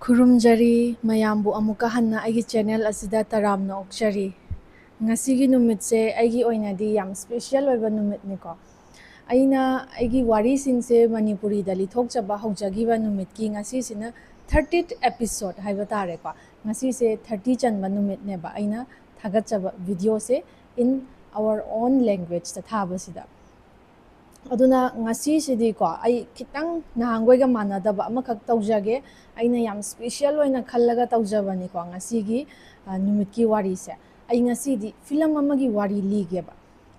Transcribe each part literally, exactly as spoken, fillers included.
ꯈꯨꯔꯨꯝꯖꯔꯤ, ꯃꯌꯥꯝꯕꯨ ꯑꯃꯨꯛꯀ ꯍꯟꯅ ꯑꯩꯒꯤ ꯆꯦꯅꯦꯜ ꯑꯁꯤꯗ ꯇꯔꯥꯝꯅ ꯑꯣꯛꯆꯔꯤ꯫ ꯉꯁꯤꯒꯤ ꯅꯨꯃꯤꯠꯁꯦ ꯑꯩꯒꯤ ꯑꯣꯏꯅꯗꯤ ꯌꯥꯝ ꯁ꯭ꯄꯦꯁꯤꯌꯦꯜ ꯑꯣꯏꯕ ꯅꯨꯃꯤꯠꯅꯤꯀꯣ꯫ ꯑꯩꯅ ꯑꯩꯒꯤ ꯋꯥꯔꯤꯁꯤꯡꯁꯦ ꯃꯅꯤꯄꯨꯔꯤꯗ ꯂꯤꯊꯣꯛꯆꯕ ꯍꯧꯖꯈꯤꯕ ꯅꯨꯃꯤꯠꯀꯤ ꯉꯁꯤꯁꯤꯅ ꯊꯥꯔꯇꯤꯠ ꯑꯦꯄꯤꯁꯣꯗ ꯍꯥꯏꯕ ꯇꯥꯔꯦꯀꯣ꯫ ꯉꯁꯤꯁꯦ ꯊꯥꯔꯇꯤ ꯆꯟꯕ ꯅꯨꯃꯤꯠꯅꯦꯕ ꯑꯩꯅ ꯊꯥꯒꯠꯆꯕ ꯚꯤꯗꯤꯑꯣꯁꯦ in our own languageꯇ ꯊꯥꯕꯁꯤꯗ꯫ ꯑꯗꯨꯅ ꯉꯁꯤꯁꯤꯗꯤꯀꯣ, ꯑꯩ ꯈꯤꯇꯪ ꯅꯍꯥꯟꯈꯣꯏꯒ ꯃꯥꯟꯅꯗꯕ ꯑꯃꯈꯛ ꯇꯧꯖꯒꯦ꯫ ꯑꯩꯅ ꯌꯥꯝ ꯁ꯭ꯄꯦꯁꯤꯌꯦꯜ ꯑꯣꯏꯅ ꯈꯜꯂꯒ ꯇꯧꯖꯕꯅꯤꯀꯣ ꯉꯁꯤꯒꯤ, ꯑ, ꯅꯨꯃꯤꯠꯀꯤ ꯋꯥꯔꯤꯁꯦ꯫ ꯑꯩ ꯉꯁꯤꯗꯤ ꯐꯤꯂꯝ ꯑꯃꯒꯤ ꯋꯥꯔꯤ ꯂꯤꯒꯦꯕ꯫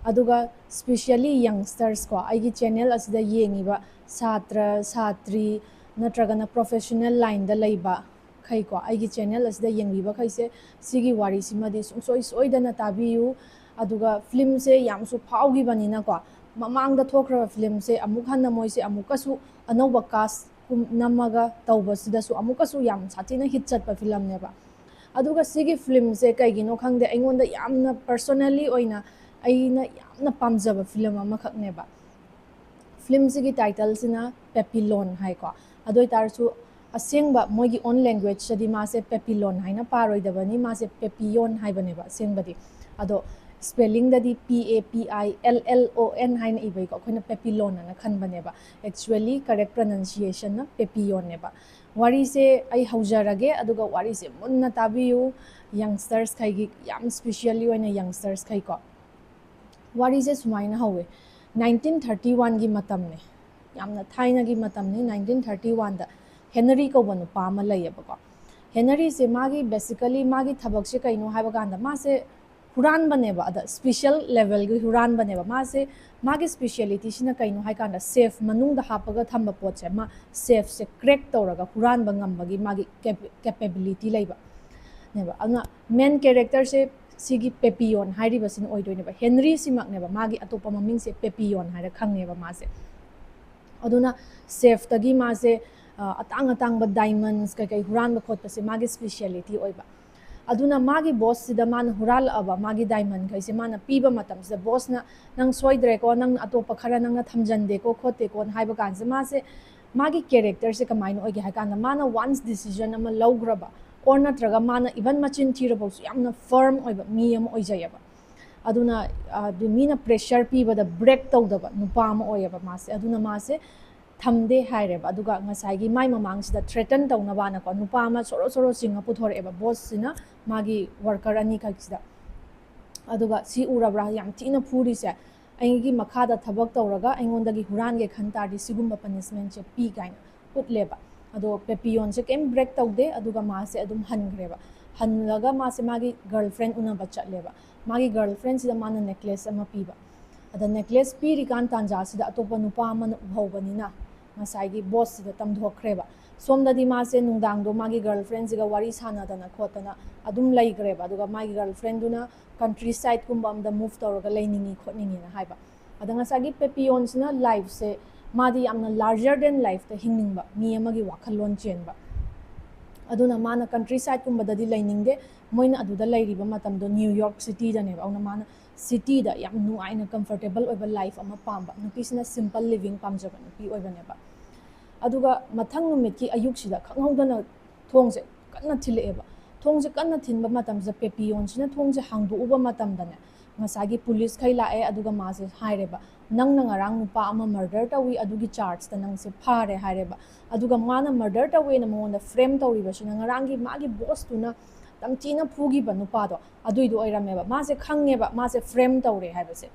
ꯑꯗꯨꯒ ꯁ꯭ꯄꯦꯁꯤꯌꯦꯜꯂꯤ ꯌꯪꯁꯇꯔꯁꯀꯣ, ꯑꯩꯒꯤ ꯆꯦꯅꯦꯜ ꯑꯁꯤꯗ ꯌꯦꯡꯉꯤꯕ ꯁꯥꯇ꯭ꯔ, ꯁꯥꯇ꯭ꯔꯤ ꯅꯠꯇ꯭ꯔꯒꯅ ꯄ꯭ꯔꯣꯐꯦꯁꯅꯦꯜ ꯂꯥꯏꯟꯗ ꯂꯩꯕ ꯈꯩꯀꯣ, ꯑꯩꯒꯤ ꯆꯦꯅꯦꯜ ꯑꯁꯤꯗ ꯌꯦꯡꯕꯤꯕꯈꯩꯁꯦ ꯁꯤꯒꯤ ꯋꯥꯔꯤꯁꯤꯃꯗꯤ ꯁꯨꯡꯁꯣꯏ ꯁꯣꯏꯗꯅ ꯇꯥꯕꯤꯌꯨ꯫ ꯑꯗꯨꯒ ꯐꯤꯂꯝꯁꯦ ꯌꯥꯝꯁꯨ ꯐꯥꯎꯈꯤꯕꯅꯤꯅꯀꯣ, ꯃꯃꯥꯡꯗ ꯊꯣꯛꯈ꯭ꯔꯕ ꯐꯤꯂꯝꯁꯦ ꯑꯃꯨꯛ ꯍꯟꯅ ꯃꯣꯏꯁꯦ ꯑꯃꯨꯛꯀꯁꯨ ꯑꯅꯧꯕ ꯀꯥꯁ ꯀꯨꯝ-, ꯅꯝꯃꯒ ꯇꯧꯕꯁꯤꯗꯁꯨ ꯑꯃꯨꯛꯀꯁꯨ ꯌꯥꯝ ꯁꯥꯊꯤꯅ ꯍꯤꯠ ꯆꯠꯄ ꯐꯤꯂꯝꯅꯦꯕ꯫ ꯑꯗꯨꯒ ꯁꯤꯒꯤ ꯐꯤꯂꯝꯁꯦ ꯀꯩꯒꯤꯅꯣ ꯈꯪꯗꯦ, ꯑꯩꯉꯣꯟꯗ ꯌꯥꯝꯅ ꯄꯔꯁꯣꯅꯦꯜꯂꯤ ꯑꯣꯏꯅ ꯑꯩꯅ ꯌꯥꯝꯅ ꯄꯥꯝꯖꯕ ꯐꯤꯂꯝ ꯑꯃꯈꯛꯅꯦꯕ꯫ ꯐꯤꯂꯝꯁꯤꯒꯤ ꯇꯥꯏꯇꯜꯁꯤꯅ ꯄꯦꯄꯤꯂꯣꯟ ꯍꯥꯏꯀꯣ꯫ ꯑꯗꯨ ꯑꯣꯏꯇꯥꯔꯁꯨ ꯑꯁꯦꯡꯕ ꯃꯣꯏꯒꯤ ꯑꯣꯟ ꯂꯦꯡꯒ꯭ꯋꯦꯖꯇꯗꯤ ꯃꯥꯁꯦ ꯄꯦꯄꯤꯂꯣꯟ ꯍꯥꯏꯅ ꯄꯥꯔꯣꯏꯗꯕꯅꯤ, ꯃꯥꯁꯦ ꯄꯦꯄꯤꯌꯣꯟ ꯍꯥꯏꯕꯅꯦꯕ ꯑꯁꯦꯡꯕꯗꯤ꯫ ꯑꯗꯣ ꯁ꯭ꯄꯦꯂꯤꯡꯗꯗꯤ P A P I L L O N ꯍꯥꯏꯅ ꯏꯕꯩꯀꯣ, ꯑꯩꯈꯣꯏꯅ ꯄꯦꯄꯤꯂꯣꯟ ꯑꯅ ꯈꯟꯕꯅꯦꯕ꯫ ꯑꯦꯛꯆꯨꯋꯦꯜꯂꯤ ꯀꯔꯦꯛ ꯄ꯭ꯔꯅꯟꯁꯤꯌꯦꯁꯟꯅ ꯄꯦꯄꯤꯌꯣꯟꯅꯦꯕ꯫ ꯋꯥꯔꯤꯁꯦ ꯑꯩ ꯍꯧꯖꯔꯒꯦ, ꯑꯗꯨꯒ ꯋꯥꯔꯤꯁꯦ ꯃꯨꯟꯅ ꯇꯥꯕꯤꯌꯨ, ꯌꯪꯁꯇꯔꯁꯈꯩꯒꯤ, ꯌꯥꯝ ꯁ꯭ꯄꯦꯁꯤꯌꯦꯜꯂꯤ ꯑꯣꯏꯅ ꯌꯪꯁꯇꯔꯁꯈꯩꯀꯣ꯫ ꯋꯥꯔꯤꯁꯦ ꯁꯨꯃꯥꯏꯅ ꯍꯧꯋꯦ, ꯅꯥꯏꯟꯇꯤꯟ ꯊꯥꯔꯇꯤ ꯋꯥꯟꯒꯤ ꯃꯇꯝꯅꯦ, ꯌꯥꯝꯅ ꯊꯥꯏꯅꯒꯤ ꯃꯇꯝꯅꯤ꯫ ꯅꯥꯏꯟꯇꯤꯟ ꯊꯥꯔꯇꯤ ꯋꯥꯟꯗ ꯍꯦꯅꯔꯤ ꯀꯧꯕ ꯅꯨꯄꯥ ꯑꯃ ꯂꯩꯌꯦꯕꯀꯣ꯫ ꯍꯦꯅꯔꯤꯁꯦ ꯃꯥꯒꯤ, ꯕꯦꯁꯤꯀꯦꯜꯂꯤ ꯃꯥꯒꯤ ꯊꯕꯛꯁꯦ ꯀꯩꯅꯣ ꯍꯥꯏꯕ ꯀꯥꯟꯗ, ꯃꯥꯁꯦ ꯍꯨꯔꯥꯟꯕꯅꯦꯕ, ꯑꯗ ꯁ꯭ꯄꯦꯁꯤꯌꯦꯜ ꯂꯦꯚꯦꯜꯒꯤ ꯍꯨꯔꯥꯟꯕꯅꯦꯕ꯫ ꯃꯥꯁꯦ, ꯃꯥꯒꯤ ꯁ꯭ꯄꯦꯁꯤꯌꯦꯂꯤꯇꯤꯁꯤꯅ ꯀꯩꯅꯣ ꯍꯥꯏ ꯀꯥꯟꯗ, ꯁꯦꯐ ꯃꯅꯨꯡꯗ ꯍꯥꯞꯄꯒ ꯊꯝꯕ ꯄꯣꯠꯁꯦ, ꯃꯥ ꯁꯦꯐꯁꯦ ꯀ꯭ꯔꯦꯛ ꯇꯧꯔꯒ ꯍꯨꯔꯥꯟꯕ ꯉꯝꯕꯒꯤ ꯃꯥꯒꯤ ꯀꯦꯄꯦꯕꯤꯂꯤꯇꯤ ꯂꯩꯕꯅꯦꯕ꯫ ꯑꯗꯨꯅ ꯃꯦꯟ ꯀꯦꯔꯦꯛꯇꯔꯁꯦ ꯁꯤꯒꯤ ꯄꯦꯄꯤꯌꯣꯟ ꯍꯥꯏꯔꯤꯕꯁꯤꯅ ꯑꯣꯏꯗꯣꯏꯅꯦꯕ꯫ ꯍꯦꯅꯔꯤꯁꯤꯃꯛꯅꯦꯕ, ꯃꯥꯒꯤ ꯑꯇꯣꯞꯄ ꯃꯃꯤꯡꯁꯦ ꯄꯦꯄꯤꯌꯣꯟ ꯍꯥꯏꯔ ꯈꯪꯅꯦꯕ ꯃꯥꯁꯦ꯫ ꯑꯗꯨꯅ ꯁꯦꯐꯇꯒꯤ ꯃꯥꯁꯦ, ꯑ, ꯑꯇꯥꯡ ꯑꯇꯥꯡꯕ ꯗꯥꯏꯃꯟꯁ ꯀꯩꯀꯩ ꯍꯨꯔꯥꯟꯕ ꯈꯣꯠꯄꯁꯦ ꯃꯥꯒꯤ ꯁ꯭ꯄꯦꯁꯤꯌꯦꯂꯤꯇꯤ ꯑꯣꯏꯕ꯫ ꯑꯗꯨꯅ ꯃꯥꯒꯤ ꯕꯣꯁꯁꯤꯗ ꯃꯥꯅ ꯍꯨꯔꯥꯜꯂꯛꯑꯕ ꯃꯥꯒꯤ ꯗꯥꯏꯃꯟꯈꯩꯁꯦ ꯃꯥꯅ ꯄꯤꯕ ꯃꯇꯝꯁꯤꯗ, ꯕꯣꯁꯅ, "ꯅꯪ ꯁꯣꯏꯗ꯭ꯔꯦꯀꯣ, ꯅꯪ ꯑꯇꯣꯞꯄ ꯈꯔ ꯅꯪꯅ ꯊꯝꯖꯟꯗꯦꯀꯣ, ꯈꯣꯠꯇꯦꯀꯣꯅ" ꯍꯥꯏꯕ ꯀꯥꯟꯁꯤꯗ, ꯃꯥꯁꯦ ꯃꯥꯒꯤ ꯀꯦꯔꯦꯛꯇꯔꯁꯦ ꯀꯃꯥꯏꯅ ꯑꯣꯏꯒꯦ ꯍꯥꯏ ꯀꯥꯟꯗ, ꯃꯥꯅ ꯋꯥꯟꯁ ꯗꯤꯁꯤꯖꯟ ꯑꯃ ꯂꯧꯈ꯭ꯔꯕ, ꯑꯣꯔ ꯅꯠꯇ꯭ꯔꯒ ꯃꯥꯅ ꯏꯚꯟ ꯃꯆꯤꯟ ꯊꯤꯔꯐꯥꯎꯁꯨ ꯌꯥꯝꯅ ꯐꯔꯝ ꯑꯣꯏꯕ ꯃꯤ ꯑꯃ ꯑꯣꯏꯖꯩꯑꯕ꯫ ꯑꯗꯨꯅ ꯑꯗꯨ ꯃꯤꯅ ꯄ꯭ꯔꯦꯁꯔ ꯄꯤꯕꯗ ꯕ꯭ꯔꯦꯛ ꯇꯧꯗꯕ ꯅꯨꯄꯥ ꯑꯃ ꯑꯣꯏꯌꯦꯕ ꯃꯥꯁꯦ꯫ ꯑꯗꯨꯅ ꯃꯥꯁꯦ ꯊꯝꯗꯦ ꯍꯥꯏꯔꯦꯕ꯫ ꯑꯗꯨꯒ ꯉꯁꯥꯏꯒꯤ ꯃꯥꯏ ꯃꯃꯥꯡꯁꯤꯗ ꯊ꯭ꯔꯦꯇꯟ ꯇꯧꯅꯕꯅꯀꯣ, ꯅꯨꯄꯥ ꯑꯃ ꯁꯣꯔꯣ ꯁꯣꯔꯣ ꯆꯤꯡꯉ ꯄꯨꯊꯣꯔꯛꯑꯦꯕ ꯕꯣꯁꯁꯤꯅ, ꯃꯥꯒꯤ ꯋꯥꯔꯀꯔ ꯑꯅꯤꯈꯛꯁꯤꯗ꯫ ꯑꯗꯨꯒ ꯁꯤ ꯎꯔꯕ꯭ꯔꯥ, ꯌꯥꯝ ꯊꯤꯅ ꯐꯨꯔꯤꯁꯦ, ꯑꯩꯒꯤ ꯃꯈꯥꯗ ꯊꯕꯛ ꯇꯧꯔꯒ ꯑꯩꯉꯣꯟꯗꯒꯤ ꯍꯨꯔꯥꯟꯒꯦ ꯈꯟ ꯇꯥꯔꯗꯤ ꯁꯤꯒꯨꯝꯕ ꯄꯅꯤꯁꯃꯦꯟꯁꯦ ꯄꯤ ꯀꯥꯏꯅ ꯎꯠꯂꯦꯕ꯫ ꯑꯗꯣ ꯄꯦꯄꯤꯌꯣꯟꯁꯦ ꯀꯩꯝ ꯕ꯭ꯔꯦꯛ ꯇꯧꯗꯦ, ꯑꯗꯨꯒ ꯃꯥꯁꯦ ꯑꯗꯨꯝ ꯍꯟꯈ꯭ꯔꯦꯕ꯫ ꯍꯜꯂꯒ ꯃꯥꯁꯦ ꯃꯥꯒꯤ ꯒꯔꯜ ꯐ꯭ꯔꯦꯟ ꯎꯅꯕ ꯆꯠꯂꯦꯕ꯫ ꯃꯥꯒꯤ ꯒꯔꯜ ꯐ꯭ꯔꯦꯟꯁꯤꯗ ꯃꯥꯅ ꯅꯦꯀ꯭ꯂꯦꯁ ꯑꯃ ꯄꯤꯕ꯫ ꯑꯗ ꯅꯦꯀ꯭ꯂꯦꯁ ꯄꯤꯔꯤꯀꯥꯟ ꯇꯥꯟꯖꯥꯁꯤꯗ ꯑꯇꯣꯞꯄ ꯅꯨꯄꯥ ꯑꯃꯅ ꯎꯍꯧꯕꯅꯤꯅ ꯉꯁꯥꯏꯒꯤ ꯕꯣꯁꯁꯤꯗ ꯇꯝꯊꯣꯛꯈ꯭ꯔꯦꯕ꯫ ꯁꯣꯝꯗꯗꯤ ꯃꯥꯁꯦ ꯅꯨꯡꯗꯥꯡꯗꯣ ꯃꯥꯒꯤ ꯒꯔꯜ ꯐ꯭ꯔꯦꯟꯁꯤꯒ ꯋꯥꯔꯤ ꯁꯥꯟꯅꯗꯅ ꯈꯣꯠꯇꯅ ꯑꯗꯨꯝ ꯂꯩꯈ꯭ꯔꯦꯕ꯫ ꯑꯗꯨꯒ ꯃꯥꯒꯤ ꯒꯔꯜ ꯐ꯭ꯔꯦꯟꯗꯨꯅ ꯀꯟꯇ꯭ꯔꯤ ꯁꯥꯏꯠꯀꯨꯝꯕ ꯑꯝꯗ ꯃꯨꯚ ꯇꯧꯔꯒ ꯂꯩꯅꯤꯡꯉꯤ ꯈꯣꯠꯅꯤꯡꯉꯤꯅ ꯍꯥꯏꯕ꯫ ꯑꯗ ꯉꯁꯥꯏꯒꯤ ꯄꯦꯄꯤꯌꯣꯟꯁꯤꯅ ꯂꯥꯏꯐꯁꯦ, ꯃꯥꯗꯤ ꯌꯥꯝꯅ larger than lifeꯇ ꯍꯤꯡꯅꯤꯡꯕ ꯃꯤ ꯑꯃꯒꯤ ꯋꯥꯈꯜꯂꯣꯟ ꯆꯦꯟꯕ꯫ ꯑꯗꯨꯅ ꯃꯥꯅ ꯀꯟꯇ꯭ꯔꯤ ꯁꯥꯏꯠꯀꯨꯝꯕꯗꯗꯤ ꯂꯩꯅꯤꯡꯗꯦ꯫ ꯃꯣꯏꯅ ꯑꯗꯨꯗ ꯂꯩꯔꯤꯕ ꯃꯇꯝꯗꯣ ꯅ꯭ꯌꯨ ꯌꯣꯔꯛ ꯁꯤꯇꯤꯗꯅꯦꯕ꯫ ꯑꯗꯨꯅ ꯃꯥꯅ ꯁꯤꯇꯤꯗ ꯌꯥꯝ ꯅꯨꯡꯉꯥꯏꯅ ꯀꯝꯐꯔꯇꯦꯕꯜ ꯑꯣꯏꯕ ꯂꯥꯏꯐ ꯑꯃ ꯄꯥꯝꯕ꯫ ꯅꯨꯄꯤꯁꯤꯅ ꯁꯤꯝꯄꯜ ꯂꯤꯚꯤꯡ ꯄꯥꯝꯖꯕ ꯅꯨꯄꯤ ꯑꯣꯏꯕꯅꯦꯕ꯫ ꯑꯗꯨꯒ ꯃꯊꯪ ꯅꯨꯃꯤꯠꯀꯤ ꯑꯌꯨꯛꯁꯤꯗ ꯈꯪꯍꯧꯗꯅ ꯊꯣꯡꯁꯦ ꯀꯟꯅ ꯊꯤꯜꯂꯛꯑꯦꯕ꯫ ꯊꯣꯡꯁꯦ ꯀꯟꯅ ꯊꯤꯟꯕ ꯃꯇꯝꯁꯤꯗ ꯄꯦꯄꯤꯌꯣꯟꯁꯤꯅ ꯊꯣꯡꯁꯦ ꯍꯥꯡꯗꯣꯛꯎꯕ ꯃꯇꯝꯗꯅꯦ, ꯉꯁꯥꯏꯒꯤ ꯄꯨꯂꯤꯁꯈꯩ ꯂꯥꯛꯑꯦ꯫ ꯑꯗꯨꯒ ꯃꯥꯁꯦ ꯍꯥꯏꯔꯦꯕ, "ꯅꯪꯅ ꯉꯔꯥꯡ ꯅꯨꯄꯥ ꯑꯃ ꯃꯔꯗꯔ ꯇꯧꯏ, ꯑꯗꯨꯒꯤ ꯆꯥꯔꯖꯇ ꯅꯪꯁꯦ ꯐꯥꯔꯦ" ꯍꯥꯏꯔꯦꯕ꯫ ꯑꯗꯨꯒ ꯃꯥꯅ ꯃꯔꯗꯔ ꯇꯧꯋꯦꯅ ꯃꯉꯣꯟꯗ ꯐ꯭ꯔꯦꯝ ꯇꯧꯔꯤꯕꯁꯤꯅ ꯉꯔꯥꯡꯒꯤ ꯃꯥꯒꯤ ꯕꯣꯁꯇꯨꯅ ꯇꯝꯊꯤꯅ ꯐꯨꯈꯤꯕ ꯅꯨꯄꯥꯗꯣ, ꯑꯗꯨꯏꯗꯣ ꯑꯣꯏꯔꯝꯃꯦꯕ꯫ ꯃꯥꯁꯦ ꯈꯪꯉꯦꯕ ꯃꯥꯁꯦ ꯐ꯭ꯔꯦꯝ ꯇꯧꯔꯦ ꯍꯥꯏꯕꯁꯦ꯫